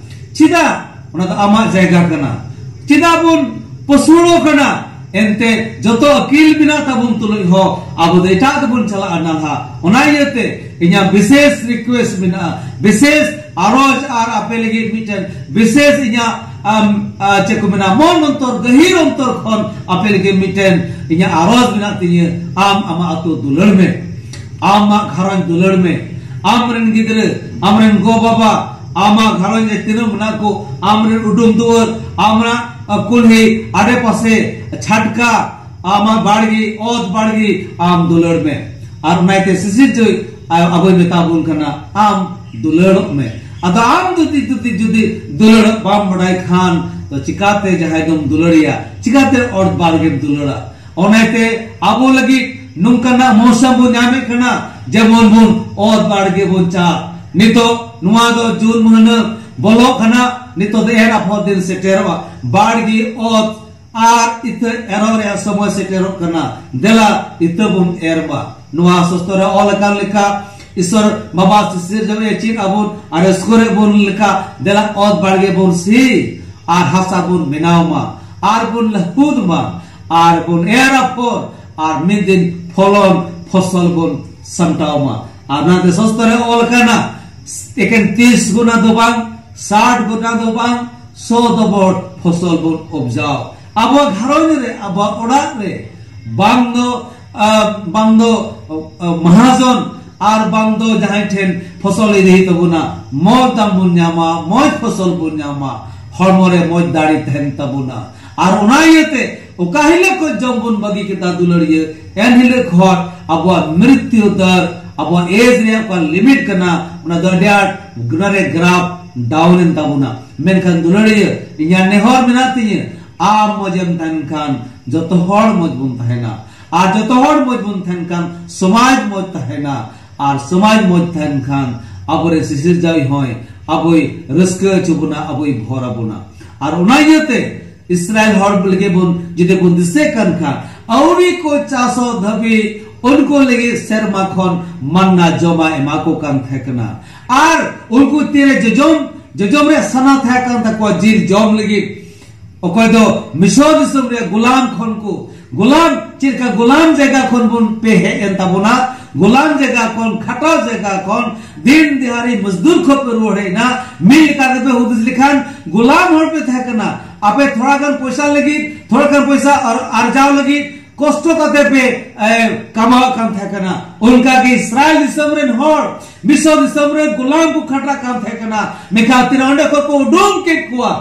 ᱪᱮᱫᱟᱜ? ᱚᱱᱟ ᱫᱚ ᱟᱢᱟᱜ ᱡᱟᱭᱜᱟ ᱠᱟᱱᱟ᱾ ᱪᱮᱫᱟᱜ ᱵᱚᱱ ᱯᱟᱹᱥᱩᱲᱚᱜ ᱠᱟᱱᱟ? ᱮᱱᱛᱮ ᱡᱚᱛᱚ ᱟᱹᱠᱤᱞ ᱢᱮᱱᱟᱜ ᱛᱟᱵᱚᱱ ᱛᱩᱞᱩᱡ ᱦᱚᱸ ᱟᱵᱚ ᱫᱚ ᱮᱴᱟᱜ ᱛᱮᱵᱚᱱ ᱪᱟᱞᱟᱜᱼᱟ ᱱᱟᱞᱦᱟ᱾ ᱚᱱᱟ ᱤᱭᱟᱹᱛᱮ ᱤᱧᱟᱹᱜ ᱵᱤᱥᱮᱥ ᱨᱤᱠᱩᱭᱮᱥᱴ ᱢᱮᱱᱟᱜᱼᱟ, ᱵᱤᱥᱮᱥ ᱟᱨᱚᱡᱽ ᱟᱨ ᱟᱯᱮ ᱞᱟᱹᱜᱤᱫ ᱢᱤᱫᱴᱮᱱ ᱵᱤᱥᱮᱥ ᱤᱧᱟᱹᱜ, ᱟᱢ, ᱟ, ᱪᱮᱫ ᱠᱚ ᱢᱮᱱᱟ, ᱢᱚᱱ ᱚᱱᱛᱚᱨ, ᱜᱟᱹᱦᱤᱨ ᱚᱱᱛᱚᱨ ᱠᱷᱚᱱ ᱟᱯᱮ ᱞᱟᱹᱜᱤᱫ ᱢᱤᱫᱴᱮᱱ ᱤᱧᱟᱹᱜ ᱟᱨᱚᱡᱽ ᱢᱮᱱᱟᱜ ᱛᱤᱧᱟᱹ᱾ ᱟᱢ ᱟᱢᱟᱜ ᱟᱹᱛᱩ ᱫᱩᱞᱟᱹᱲ ᱢᱮ, ᱟᱢᱟᱜ ᱜᱷᱟᱨᱚᱸᱡᱽ ᱫᱩᱞᱟᱹᱲ ᱢᱮ, ᱟᱢᱨᱮᱱ ᱜᱤᱫᱽᱨᱟᱹ, ᱟᱢᱨᱮᱱ ᱜᱚ ᱵᱟᱵᱟ, ᱟᱢᱟᱜ ᱜᱷᱟᱨᱚᱸᱡᱽ ᱨᱮ ᱛᱤᱱᱟᱹᱜ ᱢᱮᱱᱟᱜ ᱠᱚ, ᱟᱢᱨᱮᱱ ᱩᱰᱩᱢ ᱫᱩᱣᱟᱹᱨ, ᱟᱢᱟᱜ, ᱟ, ᱠᱩᱞᱦᱤ, ᱟᱰᱮ ᱯᱟᱥᱮ, ᱪᱷᱟᱴᱠᱟ, ᱟᱢᱟᱜ ᱵᱟᱲᱜᱮ, ᱚᱛ ᱵᱟᱲᱜᱮ, ᱟᱢ ᱫᱩᱞᱟᱹᱲ ᱢᱮ᱾ ᱟᱨ ᱚᱱᱟᱛᱮ ᱥᱤᱥᱤᱨᱡᱟᱹᱣᱤᱡ ᱟ-, ᱟᱵᱚᱭ ᱢᱮᱛᱟ ᱵᱚᱱ ᱠᱟᱱᱟ, ᱟᱢ ᱫᱩᱞᱟᱹᱲᱚᱜ ᱢᱮ᱾ ᱟᱫᱚ ᱟᱢ ᱡᱩᱫᱤ, ᱡᱩᱫᱤ, ᱡᱩᱫᱤ ᱫᱩᱞᱟᱹᱲᱚᱜ ᱵᱟᱢ ᱵᱟᱰᱟᱭ ᱠᱷᱟᱱ, ᱛᱚ ᱪᱤᱠᱟᱛᱮ ᱡᱟᱦᱟᱸᱭ ᱫᱚᱢ ᱫᱩᱞᱟᱹᱲᱮᱭᱟ? ᱪᱤᱠᱟᱛᱮ ᱚᱛ ᱵᱟᱲᱜᱮᱢ ᱫᱩᱞᱟᱹᱲᱟ? ᱚᱱᱟᱛᱮ ᱟᱵᱚ ᱞᱟᱹᱜᱤᱫ ᱱᱚᱝᱠᱟᱱᱟᱜ ᱢᱚᱣᱥᱚᱢ ᱵᱚᱱ ᱧᱟᱢᱮᱫ ᱠᱟᱱᱟ, ᱡᱮᱢᱚᱱ ᱵᱚᱱ ᱚᱛ ᱵᱟᱲᱜᱮ ᱵᱚᱱ ᱪᱟᱥ᱾ ᱱᱤᱛᱚᱜ ᱱᱚᱣᱟ ᱫᱚ ᱡᱩᱱ ᱢᱟᱹᱦᱱᱟᱹ ᱵᱚᱞᱚᱜ ᱠᱟᱱᱟ, ᱱᱤᱛᱚᱜ ᱫᱚ ᱮᱨ ᱟᱯᱷᱚᱨ ᱫᱤᱱ ᱥᱮᱴᱮᱨᱚᱜᱼᱟ᱾ ᱵᱟᱲᱜᱮ, ᱚᱛ ᱟᱨ ᱤᱛᱟᱹ ᱮᱨᱚᱜ ᱨᱮᱭᱟᱜ ᱥᱚᱢᱚᱭ ᱥᱮᱴᱮᱨᱚᱜ ᱠᱟᱱᱟ᱾ ᱫᱮᱞᱟ ᱤᱛᱟᱹ ᱵᱚᱱ ᱮᱨ ᱢᱟ᱾ ᱱᱚᱣᱟ ᱥᱟᱥᱛᱚ ᱨᱮ ᱚᱞ ᱟᱠᱟᱱ ᱞᱮᱠᱟ, ᱤᱥᱚᱨ ᱵᱟᱵᱟ ᱥᱤᱥᱤᱨ ᱡᱟᱹᱣᱤᱡ ᱮ ᱪᱮᱫ ᱟᱵᱚᱱ ᱟᱨ ᱨᱟᱹᱥᱠᱟᱹ ᱨᱮ ᱵᱚᱱ ᱞᱮᱠᱟ, ᱫᱮᱞᱟ ᱚᱛ ᱵᱟᱲᱜᱮ ᱵᱚᱱ ᱥᱤ ᱟᱨ ᱦᱟᱥᱟ ᱵᱚᱱ ᱵᱮᱱᱟᱣ ᱢᱟ ᱟᱨ ᱵᱚᱱ ᱞᱟᱹᱦᱩᱫ ᱢᱟ ᱟᱨ ᱵᱚᱱ ᱮᱨ ᱟᱯᱷᱚᱨ ᱟᱨ ᱢᱤᱫ ᱫᱤᱱ ᱯᱷᱚᱞᱚᱱ ᱯᱷᱚᱥᱚᱞ ᱵᱚᱱ ᱥᱟᱢᱴᱟᱣ ᱢᱟ᱾ ᱟᱨ ᱚᱱᱟᱛᱮ ᱥᱟᱥᱛᱚ ᱨᱮ ᱚᱞ ᱟᱠᱟᱱᱟ, ᱮᱠᱮᱱ ᱛᱤᱥ ᱜᱩᱱᱟ ᱫᱚ ᱵᱟᱝ, ᱥᱟᱴ ᱜᱩᱱᱟ ᱫᱚ ᱵᱟᱝ, ᱥᱚ ᱫᱚᱵᱚᱲ ᱯᱷᱚᱥᱚᱞ ᱵᱚᱱ ᱩᱯᱡᱟᱣ᱾ ᱟᱵᱚᱣᱟᱜ ᱜᱷᱟᱨᱚᱸᱡᱽ ᱨᱮ, ᱟᱵᱚᱣᱟᱜ ᱚᱲᱟᱜ ᱨᱮ, ᱵᱟᱝ ᱫᱚ, ᱟ, ᱵᱟᱝ ᱫᱚ, ᱟ, ᱢᱟᱦᱟᱡᱚᱱ ᱟᱨ ᱵᱟᱝ ᱫᱚ ᱡᱟᱦᱟᱸᱭ ᱴᱷᱮᱱ ᱯᱷᱚᱥᱚᱞ ᱤᱫᱤ ᱦᱩᱭᱩᱜ ᱛᱟᱵᱚᱱᱟ, ᱢᱚᱡᱽ ᱫᱟᱢ ᱵᱚᱱ ᱧᱟᱢᱟ, ᱢᱚᱡᱽ ᱯᱷᱚᱥᱚᱞ ᱵᱚᱱ ᱧᱟᱢᱟ, ᱦᱚᱲᱢᱚ ᱨᱮ ᱢᱚᱡᱽ ᱫᱟᱲᱮ ᱛᱟᱦᱮᱱ ᱛᱟᱵᱚᱱᱟ᱾ ᱟᱨ ᱚᱱᱟ ᱤᱭᱟᱹᱛᱮ ᱚᱠᱟ ᱦᱤᱞᱳᱜ ᱠᱷᱚᱱ ᱡᱚᱢ ᱵᱚᱱ ᱵᱟᱹᱜᱤ ᱠᱮᱫᱟ ᱫᱩᱞᱟᱹᱲᱤᱭᱟᱹ, ᱮᱱ ᱦᱤᱞᱳᱜ ᱠᱷᱚᱱ ᱟᱵᱚᱣᱟᱜ ᱢᱨᱤᱛᱭᱩ ᱫᱟᱨ, ᱟᱵᱚᱣᱟᱜ ᱮᱡᱽ ᱨᱮᱭᱟᱜ ᱚᱠᱟ ᱞᱤᱢᱤᱴ ᱠᱟᱱᱟ, ᱚᱱᱟ ᱫᱚ ᱟᱹᱰᱤ ᱟᱸᱴ ᱚᱱᱟ ᱨᱮ ᱜᱨᱟᱯ ᱰᱟᱣᱩᱱ ᱮᱱ ᱛᱟᱵᱚᱱᱟ᱾ ᱢᱮᱱᱠᱷᱟᱱ ᱫᱩᱞᱟᱹᱲᱤᱭᱟᱹ, ᱤᱧᱟᱹᱜ ᱱᱮᱦᱚᱨ ᱢᱮᱱᱟᱜ ᱛᱤᱧᱟᱹ, ᱟᱢ ᱢᱚᱡᱮᱢ ᱛᱟᱦᱮᱱ ᱠᱷᱟᱱ ᱡᱚᱛᱚ ᱦᱚᱲ ᱢᱚᱡᱽ ᱵᱚᱱ ᱛᱟᱦᱮᱱᱟ, ᱟᱨ ᱡᱚᱛᱚ ᱦᱚᱲ ᱢᱚᱡᱽ ᱵᱚᱱ ᱛᱟᱦᱮᱱ ᱠᱷᱟᱱ ᱥᱚᱢᱟᱡᱽ ᱢᱚᱡᱽ ᱛᱟᱦᱮᱱᱟ, ᱟᱨ ᱥᱚᱢᱟᱡᱽ ᱢᱚᱡᱽ ᱛᱟᱦᱮᱱ ᱠᱷᱟᱱ ᱟᱵᱚᱨᱮᱱ ᱥᱤᱥᱤᱨᱡᱟᱹᱣᱤᱡ ᱦᱚᱸᱭ ᱟᱵᱚᱭ ᱨᱟᱹᱥᱠᱟᱹ ᱦᱚᱪᱚ ᱵᱚᱱᱟ, ᱟᱵᱚᱭ ᱵᱷᱚᱨ ᱟᱵᱚᱱᱟ᱾ ᱟᱨ ᱚᱱᱟ ᱤᱭᱟᱹᱛᱮ ᱤᱥᱨᱟᱭᱮᱞ ᱦᱚᱲ ᱞᱟᱹᱜᱤᱫ ᱵᱚᱱ, ᱡᱩᱫᱤ ᱵᱚᱱ ᱫᱤᱥᱟᱹᱭ ᱠᱟᱱ ᱠᱷᱟᱱ, ᱟᱹᱣᱨᱤ ᱠᱚ ᱪᱟᱥᱚᱜ ᱫᱷᱟᱹᱵᱤᱡ ᱩᱱᱠᱩ ᱞᱟᱹᱜᱤᱫ ᱥᱮᱨᱢᱟ ᱠᱷᱚᱱ ᱢᱟᱱᱱᱟ ᱡᱚᱢᱟᱜ ᱮᱢᱟ ᱠᱚ ᱠᱟᱱ ᱛᱟᱦᱮᱸ ᱠᱟᱱᱟ᱾ ᱟᱨ ᱩᱱᱠᱩ ᱛᱤᱨᱮ ᱡᱚᱡᱚᱢ, ᱡᱚᱡᱚᱢ ᱨᱮ ᱥᱟᱱᱟ ᱛᱟᱦᱮᱸ ᱠᱟᱱ ᱛᱟᱠᱚᱣᱟ ᱡᱤᱞ ᱡᱚᱢ ᱞᱟᱹᱜᱤᱫ, ᱚᱠᱚᱭ ᱫᱚ ᱢᱤᱥᱚᱨ ᱫᱤᱥᱚᱢ ᱨᱮ ᱜᱩᱞᱟᱢ ᱠᱷᱚᱱ ᱠᱚ, ᱜᱩᱞᱟᱢ, ᱪᱮᱫ ᱞᱮᱠᱟ ᱜᱩᱞᱟᱢ ᱡᱟᱭᱜᱟ ᱠᱷᱚᱱ ᱵᱚᱱ ᱯᱮ ᱦᱮᱡ ᱮᱱ ᱛᱟᱵᱚᱱᱟ, ᱜᱩᱞᱟᱢ ᱡᱟᱭᱜᱟ ᱠᱷᱚᱱ, ᱠᱷᱟᱴᱟᱣ ᱡᱟᱭᱜᱟ ᱠᱷᱚᱱ, ᱫᱤᱱ ᱫᱤᱦᱟᱨᱤ ᱢᱚᱡᱫᱩᱨ ᱠᱷᱚᱱ ᱯᱮ ᱨᱩᱣᱟᱹᱲ ᱦᱮᱡ ᱮᱱᱟ᱾ ᱢᱤᱫ ᱞᱮᱠᱟ ᱛᱮᱯᱮ ᱦᱩᱫᱤᱥ ᱞᱮᱠᱷᱟᱱ ᱜᱩᱞᱟᱢ ᱦᱚᱲ ᱯᱮ ᱛᱟᱦᱮᱸ ᱠᱟᱱᱟ᱾ ᱟᱯᱮ ᱛᱷᱚᱲᱟ ᱜᱟᱱ ᱯᱚᱭᱥᱟ ᱞᱟᱹᱜᱤᱫ, ᱛᱷᱚᱲᱟ ᱜᱟᱱ ᱯᱚᱭᱥᱟ ᱟᱨ-, ᱟᱨᱡᱟᱣ ᱞᱟᱹᱜᱤᱫ ᱠᱚᱥᱴᱚ ᱠᱟᱛᱮ ᱯᱮ, ᱮ, ᱠᱟᱢᱟᱣ ᱠᱟᱱ ᱛᱟᱦᱮᱸ ᱠᱟᱱᱟ᱾ ᱚᱱᱠᱟ ᱜᱮ ᱤᱥᱨᱟᱭᱮᱞ ᱫᱤᱥᱚᱢ ᱨᱮᱱ ᱦᱚᱲ ᱢᱤᱥᱚᱨ ᱫᱤᱥᱚᱢ ᱨᱮ ᱜᱩᱞᱟᱢ ᱠᱚ ᱠᱷᱟᱴᱟᱜ ᱠᱟᱱ ᱛᱟᱦᱮᱸ ᱠᱟᱱᱟ, ᱢᱮᱱᱠᱷᱟᱱ ᱛᱤᱱᱟᱹᱜ ᱚᱸᱰᱮ ᱠᱷᱚᱱ ᱠᱚ ᱩᱰᱩᱝ ᱠᱮᱫ ᱠᱚᱣᱟ᱾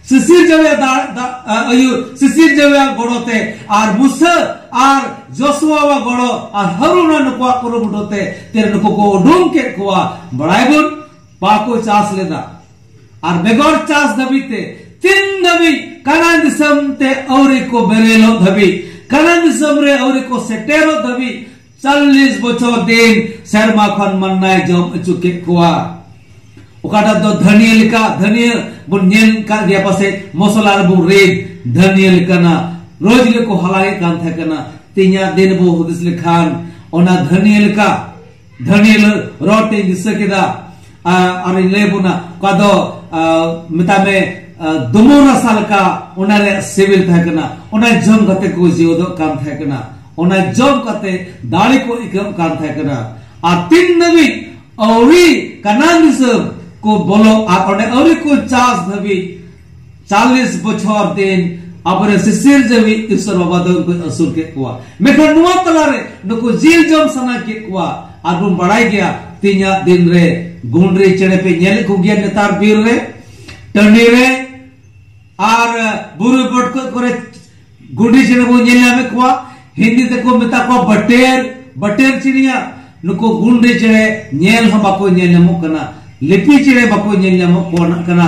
ᱥᱤᱥᱤᱨ ᱡᱟᱹᱣᱤᱭᱟ ᱫᱟ-, ᱫᱟ-, ᱟ, ᱟᱹᱭᱩᱨ, ᱥᱤᱥᱤᱨ ᱡᱟᱹᱣᱤᱭᱟ ᱜᱚᱲᱚ ᱛᱮ ᱟᱨ ᱢᱩᱥᱟᱹ ᱟᱨ ᱡᱚᱥᱩᱣᱟᱣᱟᱜ ᱜᱚᱲᱚ ᱟᱨ ᱦᱟᱨᱩᱱᱟ ᱱᱩᱠᱩᱣᱟᱜ ᱠᱩᱨᱩᱢᱩᱴᱩ ᱛᱮ ᱛᱤᱨᱮ ᱱᱩᱠᱩ ᱠᱚ ᱩᱰᱩᱝ ᱠᱮᱫ ᱠᱚᱣᱟ᱾ ᱵᱟᱲᱟᱭ ᱵᱚᱱ, ᱵᱟᱠᱚ ᱪᱟᱥ ᱞᱮᱫᱟ᱾ ᱟᱨ ᱵᱮᱜᱚᱨ ᱪᱟᱥ ᱫᱷᱟᱹᱵᱤᱡ ᱛᱮ ᱛᱤᱱ ᱫᱷᱟᱹᱵᱤᱡ ᱠᱟᱱᱟᱱ ᱫᱤᱥᱚᱢ ᱛᱮ ᱟᱹᱣᱨᱤ ᱠᱚ ᱵᱮᱨᱮᱞᱚᱜ ᱫᱷᱟᱹᱵᱤᱡ, ᱠᱟᱱᱟᱱ ᱫᱤᱥᱚᱢ ᱨᱮ ᱟᱹᱣᱨᱤ ᱠᱚ ᱥᱮᱴᱮᱨᱚᱜ ᱫᱷᱟᱹᱵᱤᱡ ᱪᱚᱞᱞᱤᱥ ᱵᱚᱪᱷᱚᱨ ᱫᱤᱱ ᱥᱮᱨᱢᱟ ᱠᱷᱚᱱ ᱢᱟᱱᱱᱟᱭ ᱡᱚᱢ ᱦᱚᱪᱚ ᱠᱮᱫ ᱠᱚᱣᱟ᱾ ᱚᱠᱟᱴᱟᱜ ᱫᱚ ᱫᱷᱟᱹᱱᱤᱭᱟᱹ ᱞᱮᱠᱟ, ᱫᱷᱟᱹᱱᱤᱭᱟᱹ ᱵᱚᱱ ᱧᱮᱞ ᱠᱟᱜ ᱜᱮᱭᱟ ᱯᱟᱥᱮᱡ, ᱢᱚᱥᱞᱟ ᱨᱮᱵᱚᱱ ᱨᱤᱫ, ᱫᱷᱟᱹᱱᱤᱭᱟᱹ ᱞᱮᱠᱟᱱᱟᱜ ᱨᱳᱡᱽ ᱜᱮᱠᱚ ᱦᱟᱞᱟᱝᱮᱫ ᱠᱟᱱ ᱛᱟᱦᱮᱸ ᱠᱟᱱᱟ᱾ ᱛᱮᱦᱮᱧᱟᱜ ᱫᱤᱱ ᱵᱚ ᱦᱩᱫᱤᱥ ᱞᱮᱠᱷᱟᱱ ᱚᱱᱟ ᱫᱷᱟᱹᱱᱤᱭᱟᱹ ᱞᱮᱠᱟ, ᱫᱷᱟᱹᱱᱤᱭᱟᱹ ᱨᱚᱲ ᱛᱮᱧ ᱫᱤᱥᱟᱹ ᱠᱮᱫᱟ, ᱟ-, ᱟᱨᱤᱧ ᱞᱟᱹᱭ ᱵᱚᱱᱟ, ᱚᱠᱟ ᱫᱚ, ᱟ, ᱢᱮᱛᱟᱜ ᱢᱮ, ᱟ, ᱫᱩᱢᱩᱨ ᱨᱟᱥᱟ ᱞᱮᱠᱟ ᱚᱱᱟ ᱨᱮᱭᱟᱜ ᱥᱤᱵᱤᱞ ᱛᱟᱦᱮᱸ ᱠᱟᱱᱟ᱾ ᱚᱱᱟ ᱡᱚᱢ ᱠᱟᱛᱮ ᱠᱚ ᱡᱤᱣᱮᱫᱚᱜ ᱠᱟᱱ ᱛᱟᱦᱮᱸ ᱠᱟᱱᱟ, ᱚᱱᱟ ᱡᱚᱢ ᱠᱟᱛᱮ ᱫᱟᱲᱮ ᱠᱚ ᱟᱹᱭᱠᱟᱹᱣ ᱠᱟᱱ ᱛᱟᱦᱮᱸ ᱠᱟᱱᱟ᱾ ᱟᱨ ᱛᱤᱱ ᱫᱷᱟᱹᱵᱤᱡ ᱟᱹᱣᱨᱤ ᱠᱟᱱᱟᱱ ᱫᱤᱥᱚᱢ ᱠᱚ ᱵᱚᱞᱚ ᱟᱨ ᱚᱸᱰᱮ ᱟᱹᱣᱨᱤ ᱠᱚ ᱪᱟᱥ ᱫᱷᱟᱹᱵᱤᱡ ᱪᱟᱞᱞᱤᱥ ᱵᱚᱪᱷᱚᱨ ᱫᱤᱱ ᱟᱵᱚᱨᱮᱱ ᱥᱤᱥᱤᱨ ᱡᱟᱹᱣᱤᱡ ᱤᱥᱚᱨ ᱵᱟᱵᱟ ᱫᱚ ᱩᱱᱠᱩᱭ ᱟᱹᱥᱩᱞ ᱠᱮᱫ ᱠᱚᱣᱟ᱾ ᱢᱮᱱᱠᱷᱟᱱ ᱱᱚᱣᱟ ᱛᱟᱞᱟᱨᱮ ᱱᱩᱠᱩ ᱡᱤᱞ ᱡᱚᱢ ᱥᱟᱱᱟ ᱠᱮᱫ ᱠᱚᱣᱟ᱾ ᱟᱨ ᱵᱚᱱ ᱵᱟᱲᱟᱭ ᱜᱮᱭᱟ, ᱛᱮᱦᱮᱧᱟᱜ ᱫᱤᱱ ᱨᱮ ᱜᱩᱸᱰᱨᱤ ᱪᱮᱬᱮ ᱯᱮ ᱧᱮᱞᱮᱫ ᱠᱚᱜᱮᱭᱟ ᱱᱮᱛᱟᱨ ᱵᱤᱨ ᱨᱮ, ᱴᱟᱺᱰᱤ ᱨᱮ, ᱟᱨ ᱵᱩᱨᱩ ᱵᱚᱴᱠᱚᱡ ᱠᱚᱨᱮ ᱜᱩᱸᱰᱨᱤ ᱪᱮᱬᱮ ᱵᱚᱱ ᱧᱮᱞ ᱧᱟᱢᱮᱫ ᱠᱚᱣᱟ᱾ ᱦᱤᱱᱫᱤ ᱛᱮᱠᱚ ᱢᱮᱛᱟ ᱠᱚᱣᱟ ᱵᱟᱴᱮᱨ, ᱵᱟᱴᱮᱨ ᱪᱤᱲᱤᱭᱟ᱾ ᱱᱩᱠᱩ ᱜᱩᱸᱰᱨᱤ ᱪᱮᱬᱮ ᱧᱮᱞ ᱦᱚᱸ ᱵᱟᱠᱚ ᱧᱮᱞ ᱧᱟᱢᱚᱜ ᱠᱟᱱᱟ, ᱞᱤᱯᱤ ᱪᱮᱬᱮ ᱵᱟᱠᱚ ᱧᱮᱞ ᱧᱟᱢᱚᱜ ᱠᱟᱱᱟ,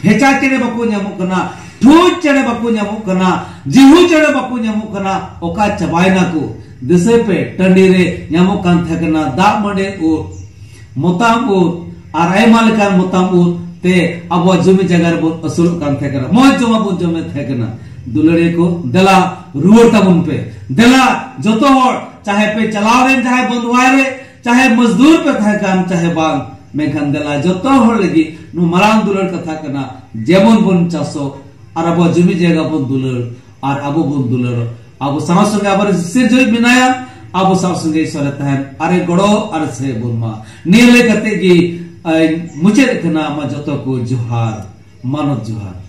ᱯᱷᱮᱪᱟ ᱪᱮᱬᱮ ᱵᱟᱠᱚ ᱧᱟᱢᱚᱜ ᱠᱟᱱᱟ, ᱴᱷᱩᱡ ᱪᱮᱬᱮ ᱵᱟᱠᱚ ᱧᱟᱢᱚᱜ ᱠᱟᱱᱟ, ᱡᱤᱦᱩ ᱪᱮᱬᱮ ᱵᱟᱠᱚ ᱧᱟᱢᱚᱜ ᱠᱟᱱᱟ᱾ ᱚᱠᱟ ᱪᱟᱵᱟᱭᱮᱱᱟ ᱠᱚ? ᱫᱤᱥᱟᱹᱭ ᱯᱮ, ᱴᱟᱺᱰᱤ ᱨᱮ ᱧᱟᱢᱚᱜ ᱠᱟᱱ ᱛᱟᱦᱮᱸ ᱠᱟᱱᱟ ᱫᱟᱜ ᱢᱟᱹᱰᱤ ᱩᱫ, ᱢᱚᱛᱟᱢ ᱩᱫ, ᱟᱨ ᱟᱭᱢᱟ ᱞᱮᱠᱟᱱ ᱢᱚᱛᱟᱢ ᱩᱫ ᱛᱮ ᱟᱵᱚᱣᱟᱜ ᱡᱚᱢᱤ ᱡᱟᱭᱜᱟ ᱨᱮᱵᱚᱱ ᱟᱹᱥᱩᱞᱚᱜ ᱠᱟᱱ ᱛᱟᱦᱮᱸ ᱠᱟᱱᱟ, ᱢᱚᱡᱽ ᱡᱚᱢᱟᱜ ᱵᱚᱱ ᱡᱚᱢᱮᱫ ᱛᱟᱦᱮᱸ ᱠᱟᱱᱟ᱾ ᱫᱩᱞᱟᱹᱲᱤᱭᱟᱹ ᱠᱚ, ᱫᱮᱞᱟ ᱨᱩᱣᱟᱹᱲ ᱛᱟᱵᱚᱱ ᱯᱮ, ᱫᱮᱞᱟ ᱡᱚᱛᱚ ᱦᱚᱲ, ᱪᱟᱦᱮ ᱯᱮ ᱪᱟᱞᱟᱣ ᱨᱮᱱ, ᱪᱟᱦᱮ ᱵᱚᱱᱫᱷᱣᱟᱭ ᱨᱮ, ᱪᱟᱦᱮ ᱢᱚᱡᱫᱩᱨ ᱯᱮ ᱛᱟᱦᱮᱸ ᱠᱟᱱ, ᱪᱟᱦᱮ ᱵᱟᱝ, ᱢᱮᱱᱠᱷᱟᱱ ᱫᱮᱞᱟ ᱡᱚᱛᱚ ᱦᱚᱲ ᱞᱟᱹᱜᱤᱫ ᱱᱚᱣᱟ ᱢᱟᱨᱟᱝ ᱫᱩᱞᱟᱹᱲ ᱠᱟᱛᱷᱟ ᱠᱟᱱᱟ, ᱡᱮᱢᱚᱱ ᱵᱚᱱ ᱪᱟᱥᱚᱜ, ᱟᱨ ᱟᱵᱚᱣᱟᱜ ᱡᱩᱢᱤ ᱡᱟᱭᱜᱟ ᱵᱚᱱ ᱫᱩᱞᱟᱹᱲ, ᱟᱨ ᱟᱵᱚ ᱵᱚᱱ ᱫᱩᱞᱟᱹᱲ᱾ ᱟᱵᱚ ᱥᱟᱶ ᱥᱚᱸᱜᱮ ᱟᱵᱚᱨᱮᱱ ᱥᱤᱨᱡᱟᱹᱣᱤᱡ ᱢᱮᱱᱟᱭᱟ, ᱟᱵᱚ ᱥᱟᱶ ᱥᱚᱸᱜᱮ ᱤᱥᱚᱨᱮ ᱛᱟᱦᱮᱱ ᱟᱨᱮ ᱜᱚᱲᱚ ᱟᱨ ᱥᱮ ᱵᱚᱱ ᱢᱟ᱾ ᱱᱤᱭᱟᱹ ᱞᱟᱹᱭ ᱠᱟᱛᱮ ᱜᱮ ᱟᱭ ᱢᱩᱪᱟᱹᱫ ᱠᱟᱱᱟ᱾ ᱟᱢᱟ ᱡᱚᱛᱚ ᱠᱚ ᱡᱚᱦᱟᱨ, ᱢᱟᱱᱚᱛ ᱡᱚᱦᱟᱨ᱾